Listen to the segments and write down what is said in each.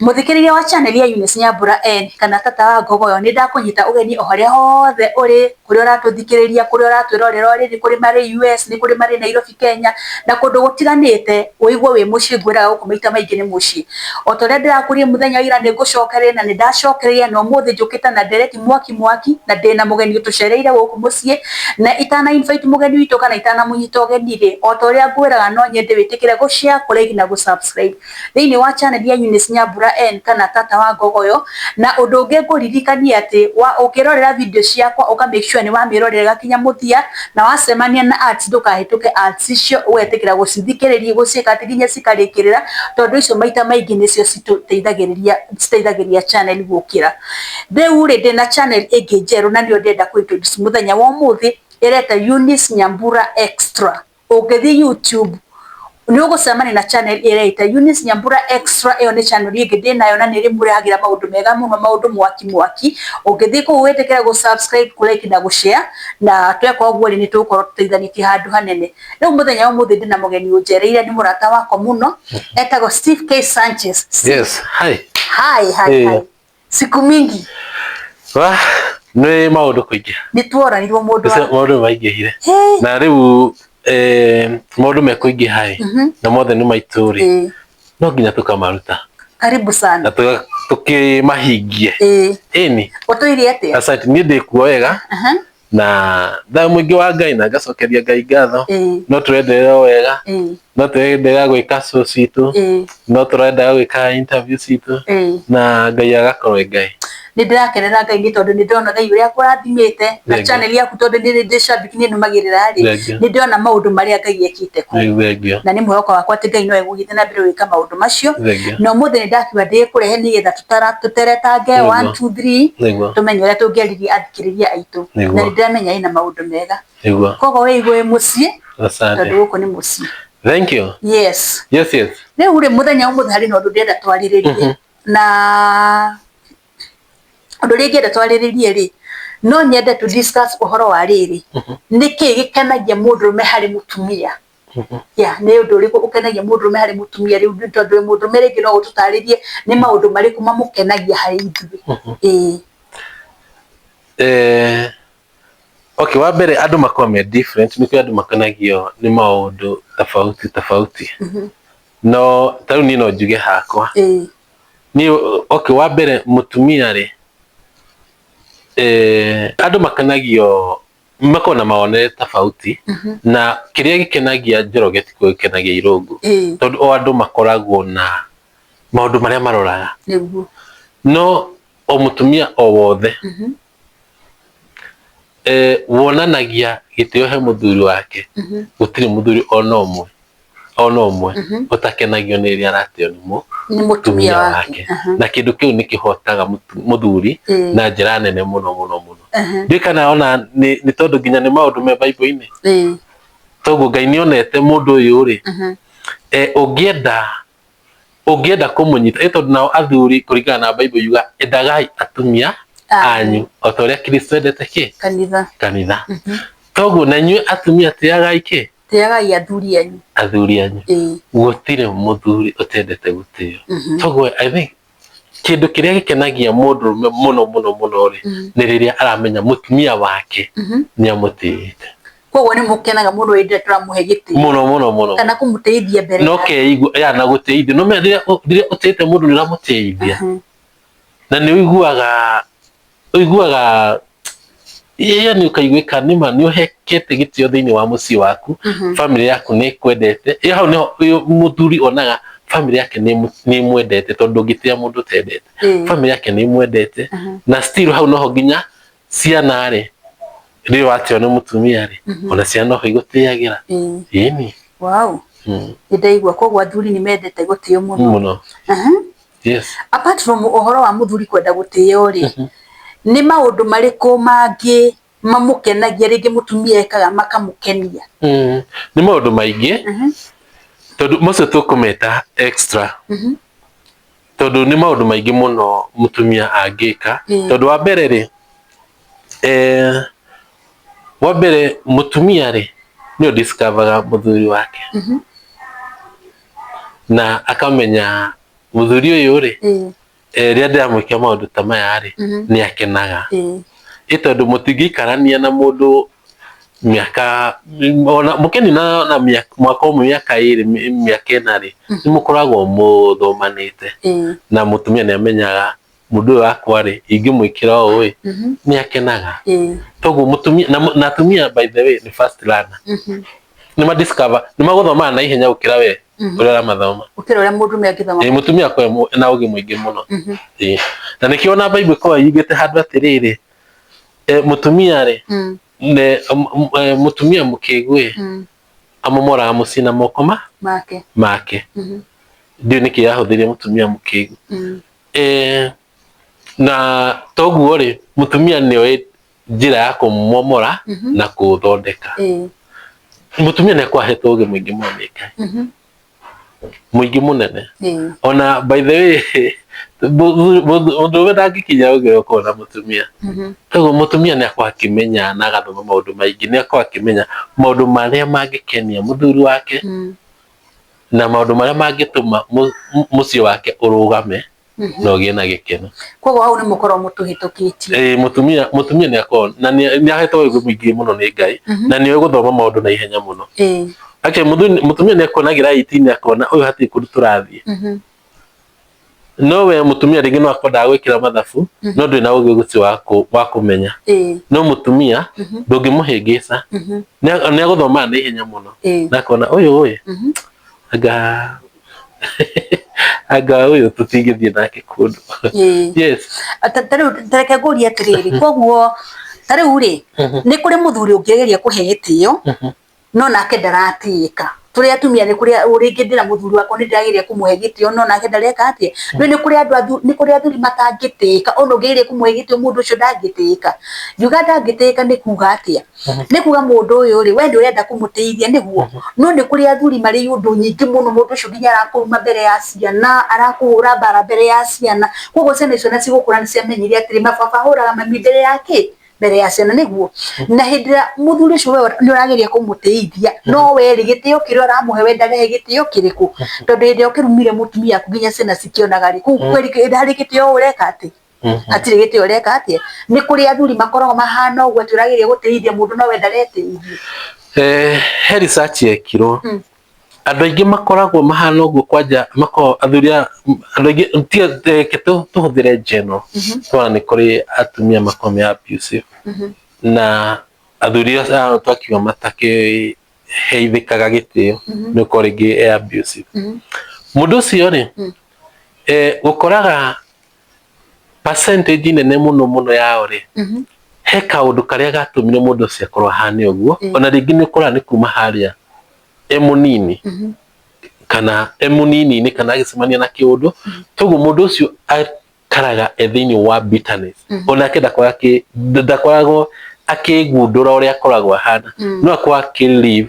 Mũthikĩrĩria wa channel ya Eunice Nyambura N kana tata wa Ngogoyo, nĩ ndakũnyita ũgeni o harĩa hothe ũrĩ, kũrĩa ũratũthikĩrĩria, kũrĩa ũratwĩrorera ũrĩ, nĩ kũrĩ marĩ US, nĩ kũrĩ marĩ Nairobi Kenya, na kũndũ gũtiganĩte, ũigue wĩ mũciĩ. Ngwĩraga gũkũ maita maingĩ nĩ mũciĩ. O ta ũrĩa ndĩrakũria mũthenya wa ira, nĩ ngũcokereria na nĩ ndacokereria, na ũmũthĩ njũkĩte na ndereti mwaki mwaki, na ndĩna mũgeni ũtũcereire gũkũ mũciĩ. Na itana invite mũgeni witũ kana itanamũnyita ũgeni rĩ, o ta ũrĩa ngwĩraga, no nyende wĩtĩkĩre gũ share, kũ like na gũ subscribe thĩinĩ wa channel ya Eunice Nyambura N kana tata wa Ngogoyo. Na ũndũ ũngĩ ngũririkanie atĩ wa ũkĩrorera video ciakwa, ũka make sure nĩ wamĩrorera ĩgakinya mũthia, na wacemania na ads, ndũkahĩtũke ads icio, ũgetĩkĩra gũcithikĩrĩria, gũciĩka atĩ nginya cikarĩkĩrĩra, tondũ icio maita maingĩ nĩcio citũteithagĩrĩria, citeithagĩrĩria channel gũkĩra. Rĩu rĩ, ndĩna channel ĩngĩ njerũ na nĩyo ndĩrenda kũ introduce mũthenya wa ũmũthĩ, ĩreta Eunice Nyambura Extra. Ũngĩthiĩ YouTube nĩ ũgũcemania na channel ĩreita Eunice Nyambura Extra. Ĩyo nĩ channel ĩngĩ ndĩnayo na nĩ ĩrĩmũrehagĩra maũndũ mega mũno, maũndũ mwaki mwaki. Ũngĩthiĩ kũu wĩtĩkĩre gũ subscribe, kũ like na gũ share, na tweka ũguo rĩ, nĩ tũgũkorwo tũteithanĩtie handũ hanene. Rĩu mũthenya wa ũmũthĩ ndĩna mũgeni ũnjereire, nĩ mũrata wakwa mũno, etagwo Steve K Sanchez. Steve. Yes, hi. Hi, hi. Hey. Hi. Siku mingi. Wah, nĩ maũndũ kũingĩha. Nĩ tuoranirwo mũndũ wa Maũndũ maingĩhire. Hey. Na rĩu maũndũ mekũingĩha ĩ, na mothe nĩ maitũ rĩ, no nginya tũkamaruta. Karibu sana. Na tũkĩmahingie. Ĩni. Ũtũire atĩa? Asante, niĩ ndĩkuo wega. Na thaa mũingĩ wa Ngai na ngacokeria Ngai ngatho. No tũrenderera o wega. No tũrenderera gwĩka show citũ. No tũrenderera gwĩka interview citũ. Na Ngai agakorwo e Ngai. Nĩ ndĩrakenera Ngai nĩ tondũ nĩ ndĩrona Ngai ũrĩa akũrathimĩte na Thengiũ. channel yaku, tondũ nĩ ndĩ shabiki, nĩ nũmagĩrĩra rĩ, Thengiũ. nĩ ndĩrona maũndũ marĩa Ngai ekĩte kũu. Thengiũ. Na nĩ mwĩhoko wakwa atĩ Ngai no egũgĩthiĩ na mbere gwĩka maũndũ macio. Thengiũ. Na ũmũthĩ nĩ ndakiuga ndĩkũrehe nĩgetha tũteretange. 1 2 3, tũmenye ũrĩa tũngĩarĩria athikĩrĩria aitũ. Na nĩ ndĩramenya ĩna maũndũ mega. Koguo wĩigue mũciĩ, Asante. tondũ gũkũ nĩ mũciĩ. Thank you. Yes. Yes. Rĩu rĩ, mũthenya ũmũthĩ harĩ na ũndũ ndĩrenda twarĩrĩrie, na ũndũ ũrĩa ingĩenda twarĩrĩrie rĩ, no nyende to discuss ũhoro wa rĩrĩ, nĩkĩ gĩkenagia mũndũrũme harĩ mũtumia? Ya nĩ ũndũ ũrĩkũ ũkenagia mũndũrũme harĩ mũtumia? Rĩu tondũ wĩ mũndũrũme, rĩngĩ no ũtũtarĩrie nĩ maũndũ marĩkũ mamũkenagia harĩ ithuĩ, ĩĩ. Okay, wa mbere andũ makoragwo me different, nĩ kũrĩ andũ makenagio nĩ maũndũ tofauti tofauti. No ta rĩu niĩ no njuge hakwa. Niĩ, okay, wa mbere mũtumia rĩ, andũ makenagio, makoragwo na mawonere tofauti, na kĩrĩa gĩkenagia Njoroge tikĩo gĩkenagia Irũngũ. Tondũ o andũ makoragwo na maũndũ marĩa maroraga. No o mũtumia o wothe wonanagia gĩtĩo he mũthuri wake, gũtirĩ mũthuri ona ũmwe, ona ũmwe ũtakenagio nĩ rĩrĩa aratĩo nĩ nĩ mũtumia wake. Na kĩndũ kĩu nĩ kĩhotaga mũthuri na njĩra nene mũno mũno mũno. Ndiũĩ kana ona nĩ tondũ nginya nĩ maũndũ me Bible-inĩ. Toguo Ngai nĩ onete mũndũ ũyũ rĩ, ũngĩenda kũmũnyita ĩ, tondũ nao athuri kũringana na Bible yuga, endagai atumia anyu o ta ũrĩa Kristo endete kĩ? Kanitha. Kanitha. Toguo na inyuĩ atumia tĩagai kĩ? Tĩagai athuri anyu. Athuri anyu. Gũtirĩ mũthuri ũtendete gũtĩo. Toguo I think kĩndũ kĩrĩa gĩkenagia mũndũrũme mũno mũno mũno rĩ, nĩ rĩrĩa aramenya mũtumia wake nĩ amũtĩĩte. Koguo nĩ mũkenaga mũno hĩndĩ ĩrĩa tũramũhe gĩtĩo. Mũno mũno mũno. Kana kũmũtĩithia mbere no yake. Keigua ya na gũtĩithia, no menya rĩrĩa ũtĩĩte mũndũ nĩ ũramũtĩithia, na nĩ ũiguaga yani ũkaiguĩka nĩma nĩ ũhekete gĩtĩo thĩinĩ wa mũciĩ waku, family yaku nĩ ĩkwendete. Ĩ hau nĩho mũthuri onaga family yake nĩ ĩmwendete, tondũ ndũngĩtĩa mũndũ ũtendete. Family yake nĩ ĩmwendete, na still hau noho nginya ciana rĩ, rĩrĩa watĩo nĩ mũtumia rĩ, ona ciana noho igũtĩagĩra. Ĩni. Wow. Nĩ ndaigua. Koguo athuri nĩ mendete gũtĩo mũno. Mũno. Yes. Apart from ũhoro wa mũthuri kwenda gũtĩo rĩ, nĩ maũndũ marĩkũ mangĩ mamũkenagia, rĩngĩ mũtumia ekaga makamũkenia? Nĩ maũndũ maingĩ, tondũ macio tũkũmeta extra, tondũ nĩ maũndũ maingĩ mũno mũtumia angĩka. Tondũ wa mbere rĩ, wa mbere mũtumia rĩ, nĩ ũdiscoveraga mũthuri wake na akamenya Muthuri uyu ri, rĩrĩa ndĩramwĩkĩra maũndũ ta maya rĩ, nĩ akenaga. Ĩ tondũ mũtingĩikarania na mũndũ mĩaka ona mũkĩnina na mwaka ũmwe, mĩaka 2, mĩaka 4 rĩ, nĩ mũkoragwo mũthomanĩte na mũtumia nĩ amenyaga mũndũ ũyũ wakwa rĩ, ingĩmwĩkĩra ũũ ĩ, nĩ akenaga. Toguo mũtumia na atumia, by the way, nĩ fast learner. Nĩ ma discover, nĩ magũthomaga na ihenya gũkĩra we ũrĩa ũramathoma. Gũkĩra ũrĩa mũndũrũme angĩthoma. Ĩ, mũtumia akoragwo na ũgĩ mũingĩ mũno. Ĩ, na nĩkĩo ona Bible ĩkoragwo yugĩte handũ atĩrĩrĩ, mũtumia rĩ, mũtumia mũkĩgu ĩ, amomoraga mũciĩ na moko ma make. Make. Ndiũĩ nĩkĩ yahũthĩrire mũtumia mũkĩgu. Na toguo rĩ, mũtumia nĩoĩ njĩra ya kũmomora na kũũthondeka. Mũtumia nĩ akoragwo ahetwo ũgĩ mũingĩ mũno nĩ Ngai, mũingĩ mũnene. Ona by the way, mũndũrũme ndangĩkinya ũgĩ ũrĩa ũkoragwo na mũtumia. Koguo mũtumia nĩ akoragwo akĩmenya na agathoma maũndũ maingĩ, nĩ akoragwo akĩmenya maũndũ marĩa mangĩkenia mũthuri wake na maũndũ marĩa mangĩtũma mũciĩ wake ũrũgame na ũgĩe na gĩkeno. Koguo hau nĩ mũkorwo mũtũhĩtũkĩtie. Ĩĩ, mũtumia nĩ akoragwo na nĩ ahetwo ũgĩ mũingĩ mũno nĩ Ngai na nĩ oĩ gũthoma maũndũ na ihenya mũno. Actually, mũtumia nĩ akuonagĩra 18, akona ũyũ hatirĩ kũndũ tũrathiĩ. No we mũtumia rĩngĩ no akwendaga gwĩkĩra mathabu, no ndũrĩ na ũgĩ ũcio wa kũmenya. No mũtumia ndũngĩmũhĩngĩca, nĩ agũthomaga na ihenya mũno na akona ũyũ ĩ, anga ũyũ tũtingĩthiĩ nake kũndũ. Yes. Ta rĩu tareke ngũrie atĩrĩrĩ, koguo ta rĩu rĩ, nĩ kũrĩ mũthuri ũngĩgeria kũhe gĩtĩo no nake ndaratĩĩka? Tũrĩ atumia, nĩ kũrĩ rĩngĩ ndĩna mũthuri wakwa, nĩ ndĩrageria kũmũhe gĩtĩo no nake ndareka atĩa. No nĩ kũrĩ andũ, nĩ kũrĩ athuri matangĩtĩĩka, ona ũngĩgeria kũmũhe gĩtĩo, mũndũ ũcio ndangĩtĩĩka. Ngiuga ndangĩtĩĩka nĩ kuga atĩa? Nĩ kuga mũndũ ũyũ rĩ, we nĩ ũrenda kũmũtĩithia nĩguo, no nĩ kũrĩ athuri marĩ ũndũ nyingĩ mũno, mũndũ ũcio nginya arakũruma mbere ya ciana, arakũhũra mbara mbere ya ciana. Koguo ciana icio ona cigũkũra nĩ ciamenyire atĩrĩ, mababa ahũraga mami mbere ya kĩ? Mbere ya ciana nĩguo. Na hĩndĩ ĩrĩa mũthuri ũcio we nĩ ũrageria kũmũtĩithia, no we rĩ, gĩtĩo kĩrĩa ũramũhe we ndarehe gĩtĩo kĩrĩkũ? Tondũ hĩndĩ ĩrĩa ũkĩrumire mũtumia waku nginya ciana cikĩonaga rĩ, kũu harĩ gĩtĩo ũreka atĩ? Hatirĩ gĩtĩo ũreka atĩa? Nĩ kũrĩ athuri makoragwo mahana ũguo atĩ ũrageria gũtĩithia mũndũ no we ndaretĩithia. He research yekirwo, andũ aingĩ makoragwo mahana ũguo, kwanja makoragwo athuri a andũ aingĩ, reke tũhũthĩre general, twana nĩ kũrĩ atumia makoragwo me abusive na athuri aya twakiuga matakĩheithĩkaga gĩtĩo nĩ ũkorwo rĩngĩ e abusive mũndũ ũcio rĩ, ũkoraga percentage nene mũno mũno yao rĩ, he kaũndũ karĩa gatũmire mũndũ ũcio akorwo ahane ũguo. Ona rĩngĩ nĩ ũkoraga nĩ kuma harĩa e mũnini kana e mũnini-inĩ kana agĩcemania na kĩũndũ, toguo mũndũ ũcio aikaraga e thĩinĩ wa bitterness. Onake ndakoragwo akĩgundũra ũrĩa akoragwo ahana, no akorwo akĩ-live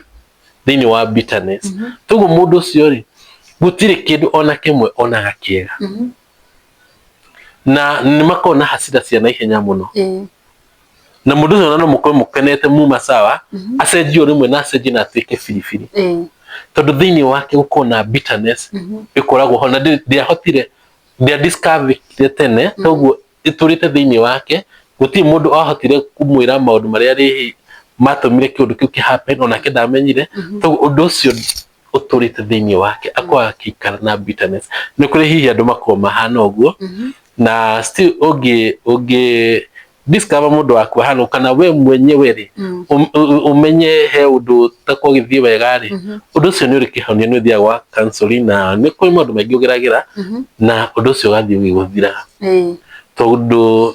thĩinĩ wa bitterness. Toguo mũndũ ũcio rĩ, gũtirĩ kĩndũ ona kĩmwe onaga kĩega na nĩ makoragwo na hasira cia naihenya mũno. Na mũndũ ũcio no mũkorwo mũkenete muma sawa, acenjie o rĩmwe na acenjie na atuĩke biribiri, tondũ thĩinĩ wake gũkorwo na bitterness ĩkoragwo ho na ndĩahotire, ndĩa discover tene, toguo ĩtũrĩte thĩinĩ wake. Gũtirĩ mũndũ ahotire kũmwĩra maũndũ marĩa rĩhi matũmire kĩũndũ kĩu kĩ happen, onake ndamenyire, toguo ũndũ ũcio ũtũrĩte thĩinĩ wake, akoragwo akĩikara na bitterness. Nĩ kũrĩ hihi andũ makoragwo mahana ũguo, na still ũngĩ discover mũndũ waku ahana, kana we mwenyewe rĩ, ũmenye he ũndũ ũtakorwo ũgĩthiĩ wega rĩ, ũndũ ũcio nĩ ũrĩ kĩhonia. Nĩ ũthiaga gwa counseling na nĩ kũrĩ maũndũ maingĩ ũgeragĩra na ũndũ ũcio ũgathiĩ ũgĩgũthiraga, tondũ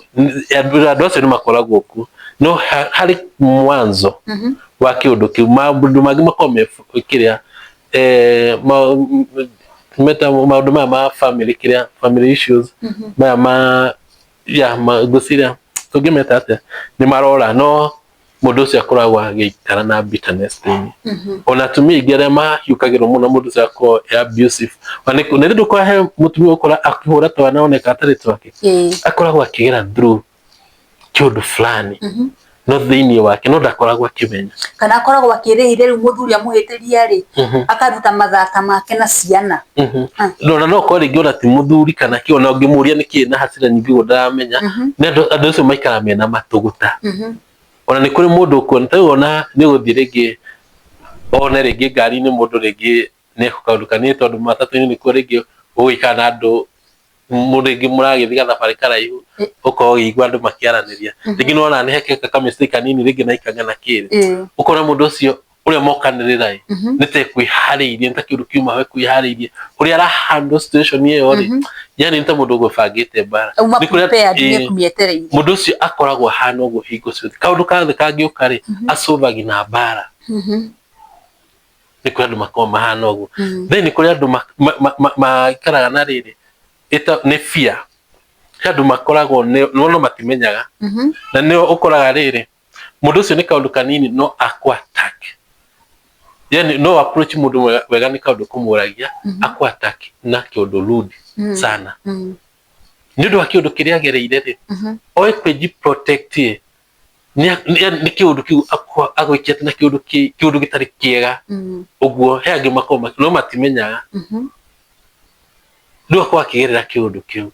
andũ acio nĩ makoragwo kuo, no harĩ mwanzo wa kĩũndũ kĩu. Maũndũ mangĩ makoragwo me kĩrĩa meta maũndũ maya ma family, kĩrĩa family issues maya ma ya ngwĩciria tũngĩmeta atĩa, nĩ marora, no mũndũ ũcio akoragwo agĩikara na bitterness thĩinĩ. Ona atumia aingĩ arĩa mahiũkagĩrwo mũno, mũndũ ũcio akorwo e abusive, ona nĩ ndũkora he mũtumia ũkora akĩhũra twana oneka atarĩ twake, akoragwo akĩgera through kĩũndũ fulani. No thĩinĩ wake no ndakoragwo akĩmenya. Kana akoragwo akĩrĩhire rĩu mũthuri amũhĩtĩria rĩ, akaruta mathata make na ciana. No na no korwo rĩngĩ ona ti mũthuri kana kĩ, ona ũngĩmũria nĩkĩ na hasira nyingĩ ũguo ndaramenya. Nĩ andũ acio maikaraga mena matũgũta. Ona nĩ kũrĩ mũndũ ũkuona ta rĩu ona nĩ ũgũthiĩ rĩngĩ one rĩngĩ ngari-inĩ mũndũ rĩngĩ nĩ kaũndũ kanini tondũ matatũ-inĩ nĩkuo rĩngĩ ũgũikara na andũ rĩngĩ mũragĩthiĩ gathabarĩ karaihu, ũkorwo ũkĩigua andũ makĩaranĩria, rĩngĩ nĩ wona nĩ hekeka ka mistake kanini rĩngĩ na ikang'ana kĩrĩ, ũkona mũndũ ũcio ũrĩa mokanĩrĩra ĩ, nĩ ta ekwĩharĩirie, nĩ ta kĩũndũ kiuma ho ekwĩharĩirie ũrĩa ara handle situation ĩyo rĩ, yani nĩ ta mũndũ ũgũbangĩte mbara. Auma prepared, nĩ kũmĩetereire. Mũndũ ũcio akoragwo ahana ũguo hingo ciothe, kaũndũ kothe kangĩũka rĩ, acũthagi na mbara. Nĩ kũrĩ andũ makoragwo mahana ũguo. Then nĩ kũrĩ andũ maikaraga na rĩrĩ nĩ fear. He andũ makoragwo no matimenyaga, na nĩo ũkoraga rĩrĩ, mũndũ ũcio nĩ kaũndũ kanini no akũ attack, yani no approach mũndũ wega nĩ kaũndũ kũmũragia, akũ attack na kĩũndũ rude sana nĩ ũndũ wa kĩũndũ kĩrĩa agereire rĩ, oe kwĩji protect ĩ, nĩ kĩũndũ kĩu agwĩkĩte na kĩũndũ kĩũndũ gĩtarĩ kĩega ũguo. He angĩ makoragwo no matimenyaga, rĩu akorwo akĩgerera kĩũndũ kĩu.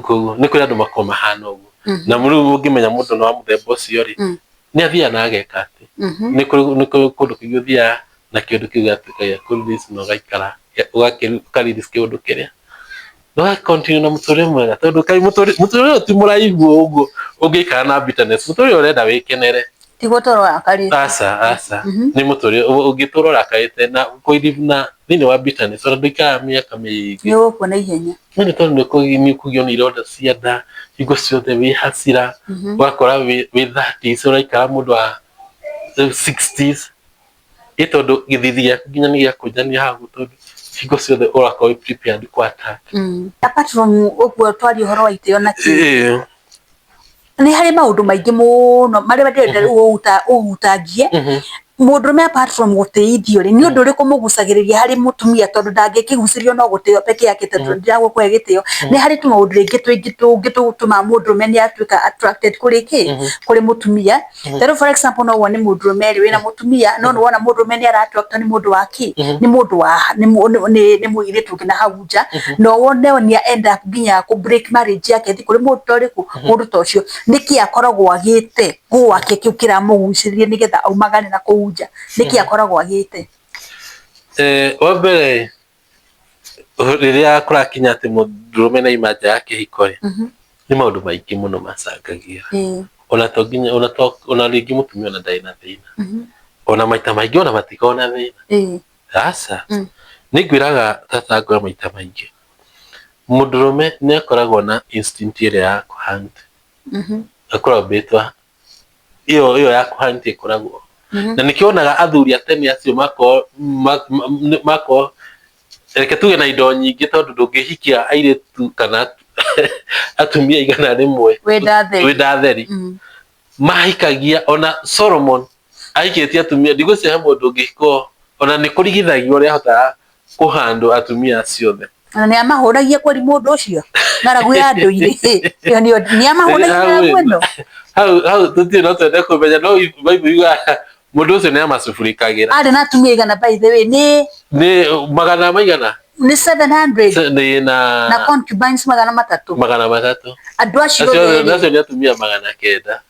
Koguo nĩ kũrĩ andũ makoragwo mahana ũguo, na rĩu ũngĩmenya mũndũ nĩ wa mũthemba ũcio rĩ, nĩ athiaga na ageka atĩ nĩ kũrĩ kũndũ kũngĩ ũthiaga na kĩũndũ kĩu gĩgatuĩka gĩa kũ release na ũgaikara ũka release kĩũndũ kĩrĩa na ũga continue na mũtũrĩre mwega, tondũ kaĩ mũtũrĩre ũyũ ti mũraihu ũguo ũngĩikara na bitterness. Mũtũrĩre ũrenda wĩkenere. Ti gũtũra ũrakarĩte. Aca, aca, nĩ mũtũrĩre ũngĩtũra ũrakarĩte na kũirive na thĩinĩ wa bitterness, ona ndũikaraga mĩaka mĩingĩ. Nĩ ũgũkua na ihenya. Nĩ tondũ nĩ ũkũgio nĩ ironda cia nda hingo ciothe, wĩ hasira, ũgakora wĩ 30s ũraikara mũndũ wa 60s, ĩ tondũ gĩthithi gĩaku nginya nĩ gĩakũnjanio hau, tondũ hingo ciothe ũrakorwo wĩ prepared kũ attack. Apart from ũguo twaria ũhoro wa itĩo na kĩ, nĩ harĩ maũndũ maingĩ mũno marĩa ndĩrenda rĩu ũhutangie. Mũndũrũme, apart from gũtĩithio rĩ, nĩ ũndũ ũrĩkũ mũgucagĩrĩria harĩ mũtumia? Tondũ ndangĩkĩgucĩrio no gũtĩo peke yake, tondũ ndiragũkũhe gĩtĩo, nĩ harĩ tũmaũndũ rĩngĩ tũingĩ tũngĩ tũtũmaga mũndũrũme nĩ atuĩka attracted kũrĩ kĩ, kũrĩ mũtumia? Ta rĩu, for example, no wone mũndũrũme rĩ wĩna mũtumia, no nĩ wona mũndũrũme nĩ ara attract nĩ mũndũ wa kĩ, nĩ mũndũ wa nĩ mũirĩtu ũngĩ na hau nja, no wone nĩ end up nginya kũ break marriage yake thiĩ kũrĩ mũndũ ta ũrĩkũ, mũndũ ta ũcio. Nĩkĩ akoragwo agĩte gwake kĩu kĩramũgucĩrĩria nĩgetha aumagare na kũu nja? Nĩkĩ akoragwo agĩte? Wa mbere, rĩrĩa kũrakinya atĩ mũndũrũme nĩ aima nja ya kĩhiko rĩ, nĩ maũndũ maingĩ mũno macangagĩra. Ona to nginya ona to ona rĩngĩ mũtumia ona ndarĩ na thĩna, ona maita maingĩ ona matikoragwo na thĩna, aca. Nĩ ngwĩraga tata ngwĩra maita maingĩ, mũndũrũme nĩ akoragwo na instinct ĩrĩa ya kũ hunt, akoragwo mbĩtwa ĩyo ya kũ hunt ĩkoragwo, na nĩkĩo wonaga athuri a tene acio makorwo, reke tuge, na indo nyingĩ, tondũ ndũngĩhikia airĩtu kana atumia 100 wĩ nda theri. Mahikagia, ona Solomon ahikĩtie atumia, ndigwĩciria he mũndũ ũngĩhikwo, ona nĩ kũrigithagio ũrĩa ahotaga kũhandwo atumia acio othe. Na nĩ amahũragia kweri mũndũ ũcio ng'aragu ya ndũire ĩyo nĩ amahũragia ng'aragu ĩno. Hau tũtirĩ, no twende kũmenya, no Bible yugaga mũndũ ũcio nĩ amacubũrĩkagĩra. Arĩ na atumia 100, by the way, nĩ Nĩ magana maigana? Nĩ 700. Nĩ na Na concubines 300. 300. Andũ acio acio othe rĩ, acio nĩ atumia 900.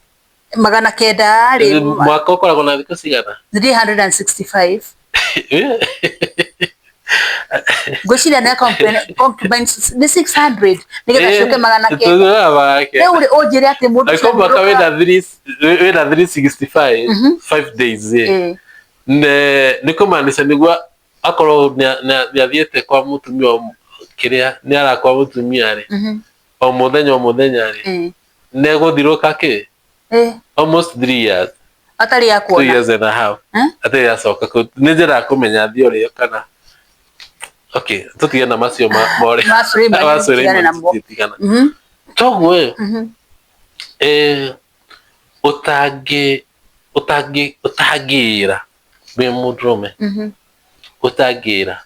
900 rĩ. Mwaka ũkoragwo na thikũ cigana? 365. Ngwĩciria nĩ concubines nĩ 600 nĩgetha ciũke 900. Rĩu rĩ, ũnjĩre atĩ mũndũ ũcio Angĩkorwo mwaka wĩna 365 5 days ĩ, nĩ kũmaanisha nĩguo akorwo nĩ athiĩte kwa mũtumia kĩrĩa nĩ arakwa mũtumia rĩ, o mũthenya o mũthenya rĩ, nĩ egũthirũka kĩ almost 3 years atarĩ two akuona years and a half Eh? atarĩ acoka kũu. Nĩ njĩra kũmenya thiorĩ ĩyo kana okay, tũtige na macio more. Ma Suleiman, Ma tũtigane Suleiman, namo. tũtigana. Toguo ĩ, ũtangĩ ũtangĩ ũtangĩra wĩ mũndũrũme, ũtangĩra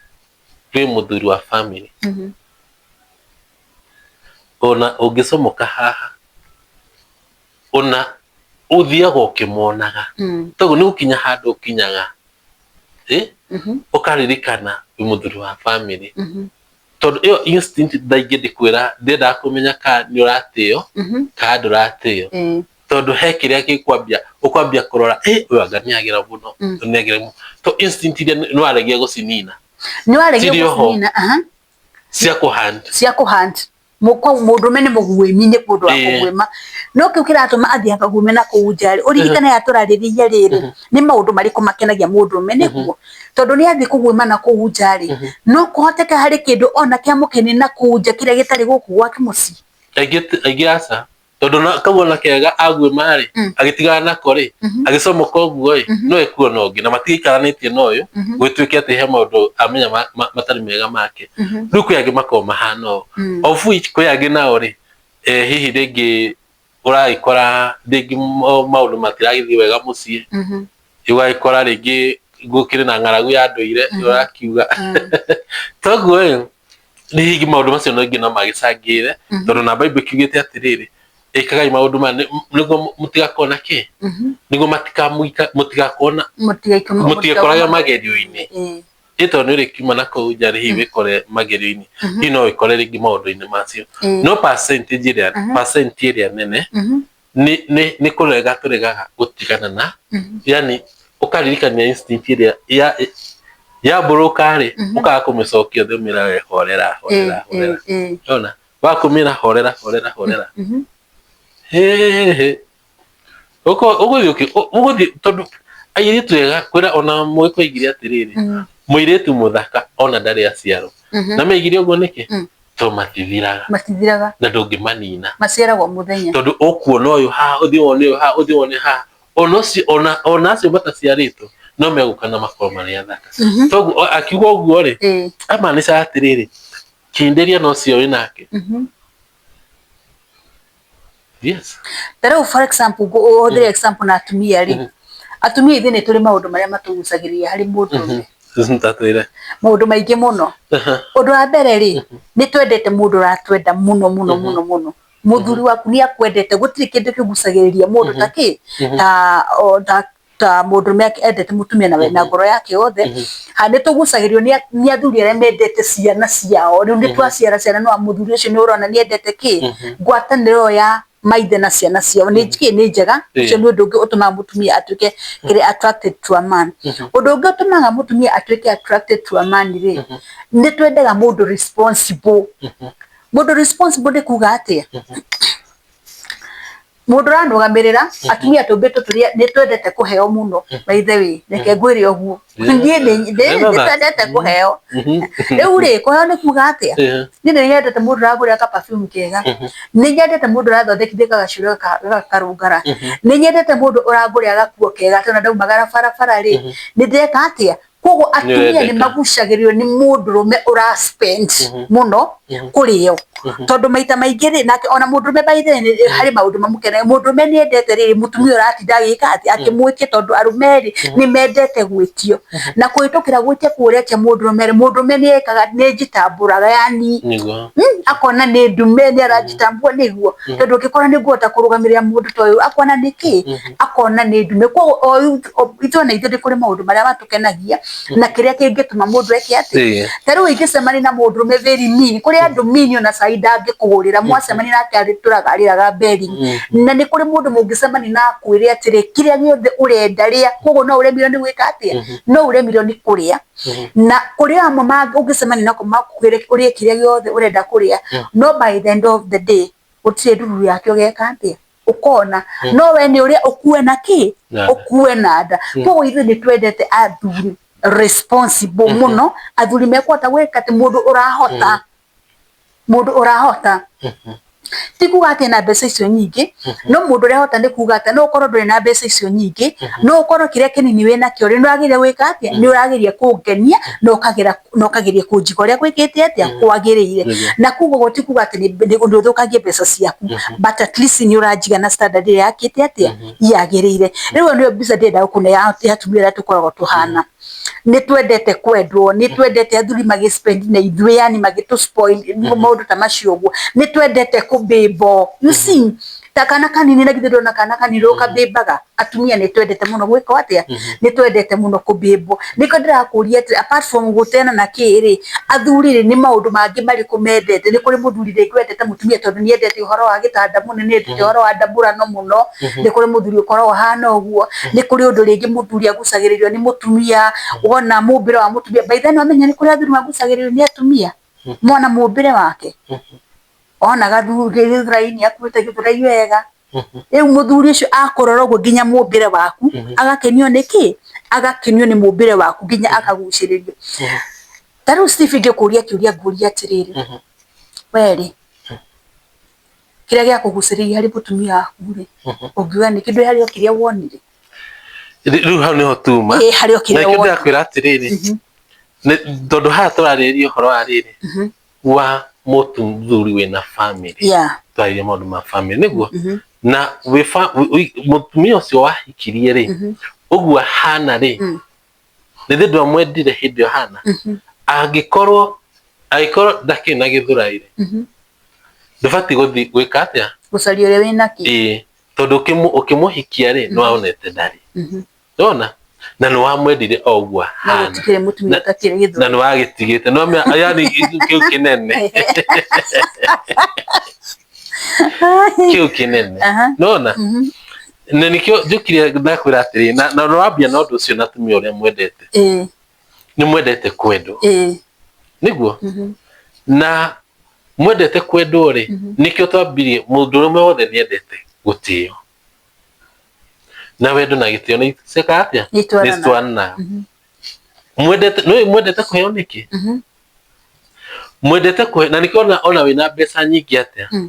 wĩ mũthuri wa family, ona ũngĩcomoka haha ona Ũthiaga ũkĩmonaga. Toguo nĩ gũkinya handũ ũkinyaga, ũkaririkana wĩ mũthuri wa bamĩrĩ. Tondũ ĩyo instinct thaa ingĩ ndĩkwĩra ndĩendaga kũmenya kana nĩ ũratĩo kana ndũratĩo. Tondũ he kĩrĩa gĩkwambia ũkwambia kũrora, ĩ ũyũ anga nĩ agĩra mũno, nĩ agĩra mũno. To instinct iria nĩ waregia gũcinina. Nĩ waregia Cirĩ oho. gũcinina, aha. Cia kũhunt. Cia kũhunt. Mũndũrũme nĩ mũguĩmi, nĩ mũndũ wa kũguĩma. No kĩu kĩratũma athiĩ akaguĩme na kũu nja rĩ, ũririkane aya tũrarĩrĩria rĩrĩ, nĩ maũndũ marĩkũ makenagia mũndũrũme nĩguo? Tondũ nĩ athiĩ kũguĩma na kũu nja rĩ, no kũhoteke harĩ kĩndũ ona kĩamũkenia na kũu nja kĩrĩa gĩtarĩ gũkũ gwake mũciĩ. Aingĩ aca. Tondũ kau ona kega aguĩma rĩ, agĩtigana nako rĩ, agĩcomoka ũguo rĩ, no ekuona ũngĩ na matigĩikaranĩtie na ũyũ, gũgĩtuĩke atĩ he maũndũ amenya matarĩ mega make. Rĩu kwĩ angĩ makoragwo mahana ũũ. Of which kwĩ angĩ nao rĩ, hihi rĩngĩ ũragĩkora rĩngĩ maũndũ matiragĩthiĩ wega mũciĩ, ũgagĩkora rĩngĩ gũkĩrĩ na ng'aragu ya ndũire, ũrakiuga. Toguo ĩ, nĩ hihi maũndũ macio no ingĩ no magĩcangĩre, tondũ na Bible ĩkiugĩte atĩrĩrĩ, ĩkagai maũndũ maya nĩguo mũtigakorwo na kĩ, nĩguo mũtigakorwo na mũtigekorage magerio-inĩ. Ĩ tondũ nĩ ũrĩkiuma na kũu nja rĩ, hihi wĩkore magerio-inĩ, hihi no wĩkore rĩngĩ maũndũ-inĩ macio. No percentage ĩrĩa, percent ĩrĩa nene nĩ kũrega tũregaga gũtigana na, yani ũkaririkania instinct ĩrĩa ya yambũrũka rĩ, ũkaga kũmĩcokia thĩ ũmĩra we horera horera horera. Ona waga kũmĩra horera horera horera. Hĩ ũgũthiĩ ũgũthiĩ tondũ airĩtu ega kwĩra ona mũgĩkũyũ aigire atĩrĩrĩ, mũirĩtu mũthaka ona ndarĩ aciarwo. Na maigire ũguo nĩkĩ? Tondũ matithiraga. Matithiraga. Na ndũngĩmanina. Maciaragwo mũthenya. Tondũ ũkuona ũyũ haha, ũthiĩ wone ũyũ haha, ũthiĩ wone haha. Ona ũcio ona acio mataciarĩtwo no megũka na makorwo marĩ athaka. Toguo akiuga ũguo rĩ, amaanishaga atĩrĩrĩ, kindĩria na ũcio wĩ nake. Yes. Ta rĩu for example, ũhũthĩre example na atumia rĩ, atumia ithuĩ nĩ tũrĩ maũndũ marĩa matũgucagĩrĩria harĩ mũndũrũme. Tatwĩre. Maũndũ maingĩ mũno. Ũndũ wa mbere rĩ, nĩ twendete mũndũ ũratwenda mũno mũno mũno mũno. Mũthuri waku nĩ akwendete, gũtirĩ kĩndũ kĩgucagĩrĩria mũndũ ta kĩ, ta ta mũndũrũme endete mũtumia na na ngoro yake yothe. Ha nĩ tũgucagĩrĩrio nĩ athuri arĩa mendete ciana ciao. Rĩu nĩ twaciara ciana no mũthuri ũcio nĩ ũrona nĩ endete kĩ, ngwatanĩro ya maithe na ciana ciao nĩ kĩ, nĩ njega. Ũcio nĩ ũndũ ũngĩ ũtũmaga mũtumia atuĩke kĩrĩa attracted to a man. Ũndũ ũngĩ ũtũmaga mũtumia atuĩke attracted to a man rĩ, nĩ twendaga mũndũ responsible. Mũndũ responsible nĩ kuga atĩa? Mũndũ ũranũgamĩrĩra, atumia tũmbĩtwo tũrĩ nĩ twendete kũheo mũno, by the way, reke ngwĩre ũguo. Niĩ nĩ twendete kũheo. Rĩu rĩ, kũheo nĩ kuga atĩa? Niĩ nĩ nyendete mũndũ ũrangũrĩra ka perfume kega. Nĩ nyendete mũndũ ũrathondekithia gagacuĩrĩ gakarũngara. Nĩ nyendete mũndũ ũrangũrĩra gakuo kega tondũ ndaumagara barabara rĩ, nĩ ndĩreka atĩa? Koguo atumia nĩ magucagĩrĩrio nĩ mũndũrũme ũra spend mũno kũrĩ o. Tondũ maita maingĩ rĩ, nake ona mũndũrũme by the way harĩ maũndũ mamũkenagia. Mũndũrũme nĩ endete rĩrĩ mũtumia ũratinda agĩka atĩa, akĩmwĩtia tondũ arũme rĩ, nĩ mendete gwĩtio. Na kũhĩtũkĩra gwĩtia kũu ũretia mũndũrũme rĩ, mũndũrũme nĩ ekaga, nĩ njitambũraga yani akona nĩ ndume nĩ aranjitambua nĩguo. Tondũ ũngĩkora nĩ ngũhota kũrũgamĩrĩra mũndũ ta ũyũ, akona nĩ kĩ? Akona nĩ ndume. Koguo ithuĩ ona ithuĩ nĩ kũrĩ maũndũ marĩa matũkenagia na kĩrĩa kĩngĩtũma mũndũ eke atĩa. Ta rĩu ingĩcemania na mũndũrũme very mean, kũrĩ andũ mean ona cai ndangĩkũgũrĩra, mwacemania nake arĩtũraga arĩraga mberi. Na nĩ kũrĩ mũndũ mũngĩcemania na akwĩre atĩrĩ, kĩrĩa gĩothe ũrenda rĩa, koguo no ũremirwo nĩ gwĩka atĩa? No ũremirwo nĩ kũrĩa. Na kũrĩ amwe ũngĩcemania nako makwĩre ũrĩe kĩrĩa gĩothe ũrenda kũrĩa, no by the end of the day gũtirĩ ndururu yake ũgeka atĩa? Ũkona. No we nĩ ũrĩa ũkue na kĩ? Ũkue na nda. Koguo ithuĩ nĩ twendete athuri responsible mũno, athuri mekũhota gwĩka atĩ mũndũ ũrahota, mũndũ ũrahota. Ti kuga atĩ ena mbeca icio nyingĩ, no mũndũ ũrĩa ũrahota nĩ kuga atĩ no ũkorwo ndũrĩ na mbeca icio nyingĩ, no ũkorwo kĩrĩa kĩnini wĩnakĩo rĩ, nĩ ũrageria gwĩka atĩa? Nĩ ũrageria kũngenia na ũkageria kũnjiga ũrĩa gwĩkĩte atĩa? Kwagĩrĩire. Na koguo ũguo ti kuga atĩ nĩ ũthũkagie mbeca ciaku, but at least nĩ ũranjiga na standard ĩrĩa yakĩte atĩa? Yagĩrĩire. Rĩu ĩyo nĩyo mbica ndĩrenda gũkũne ya atumia ũrĩa tũkoragwo tũhana. Nĩ twendete kwendwo, nĩ twendete athuri magĩ spend na ithuĩ, yani magĩtũ spoil, maũndũ ta macio ũguo. Nĩ twendete kũbĩmbwo, you see? Ta kana kanini, na githĩ ndũrona kana kanini ũkabĩmbaga? Atumia nĩ twendete mũno gwĩka atĩa? Nĩ twendete mũno kũbĩmbwo. Nĩkĩo ndĩrakũria atĩrĩ, apart from gũteana na kĩ rĩ, athuri rĩ, nĩ maũndũ mangĩ marĩkũ mendete? Nĩ kũrĩ mũthuri rĩngĩ wendete mũtumia tondũ nĩ endete ũhoro wa gĩtanda mũno, nĩ endete ũhoro wa ndambũrano mũno. Nĩ kũrĩ mũthuri ũkoragwo ahana ũguo. Nĩ kũrĩ ũndũ rĩngĩ mũthuri agucagĩrĩrio nĩ mũtumia, wona mũmbĩre wa mũtumia. By the way, nĩ wamenya nĩ kũrĩ athuri magucagĩrĩrio nĩ atumia mona mũmbĩre wake? Ona gĩthũrai-inĩ akuĩte gĩthũrai wega. Rĩu mũthuri ũcio akũrora ũguo nginya mũmbĩre waku, agakenio nĩ kĩ? Agakenio nĩ mũmbĩre waku nginya akagucĩrĩrio. Ta rĩu Steve ingĩkũria kĩũria ngũrie atĩrĩrĩ, we rĩ, kĩrĩa gĩakũgucĩrĩria harĩ mũtumia waku rĩ, ũngiuga nĩ kĩ? Ndũĩ harĩ o kĩrĩa wonire? Rĩu hau nĩho tuma. Ĩĩ, harĩ o Na kĩrĩa nĩkĩo wonire. ndĩrakwĩra atĩrĩrĩ, tondũ haha tũrarĩrĩria ũhoro wa rĩrĩ, wa mũthuri wĩna family. Twarĩrĩria maũndũ ma family nĩguo. Na mũtumia ũcio wahikirie rĩ, ũguo ahana rĩ, nĩ ndwamwendire hĩndĩ ĩyo hana. Angĩkorwo ndakĩrĩ na gĩthũrai rĩ, ndũbatiĩ gũthiĩ gwĩka atĩa? Gũcaria ũrĩa wĩnakĩo. Ĩĩ, tondũ ũkĩmũhikia rĩ, nĩwonete ndarĩ. Nĩwona? Na nĩwamwendire o ũguo ahana. Na mũtumia ũtakĩrĩ gĩthũrai. Na nĩwagĩtigĩte. Nĩwamenya yani kĩu kĩnene. Kĩu kĩnene. Nĩwona? Na nĩkĩo njũkire ndakwĩra atĩrĩ, na nĩwambia na ũndũ ũcio na atumia ũrĩa mwendete. Nĩ mwendete kwendwo. Nĩguo? Na mwendete kwendwo rĩ, nĩkĩo twambirie mũndũrũme wothe nĩendete gũtĩo. Na wendo na gĩtĩo nĩ ciĩkaga atĩa? Nĩ citwaranaga. Mwendete, nĩũĩ mwendete kũheo nĩkĩ? Mwendete kũheo, na nĩkĩo ona wĩna mbeca nyingĩ atĩa,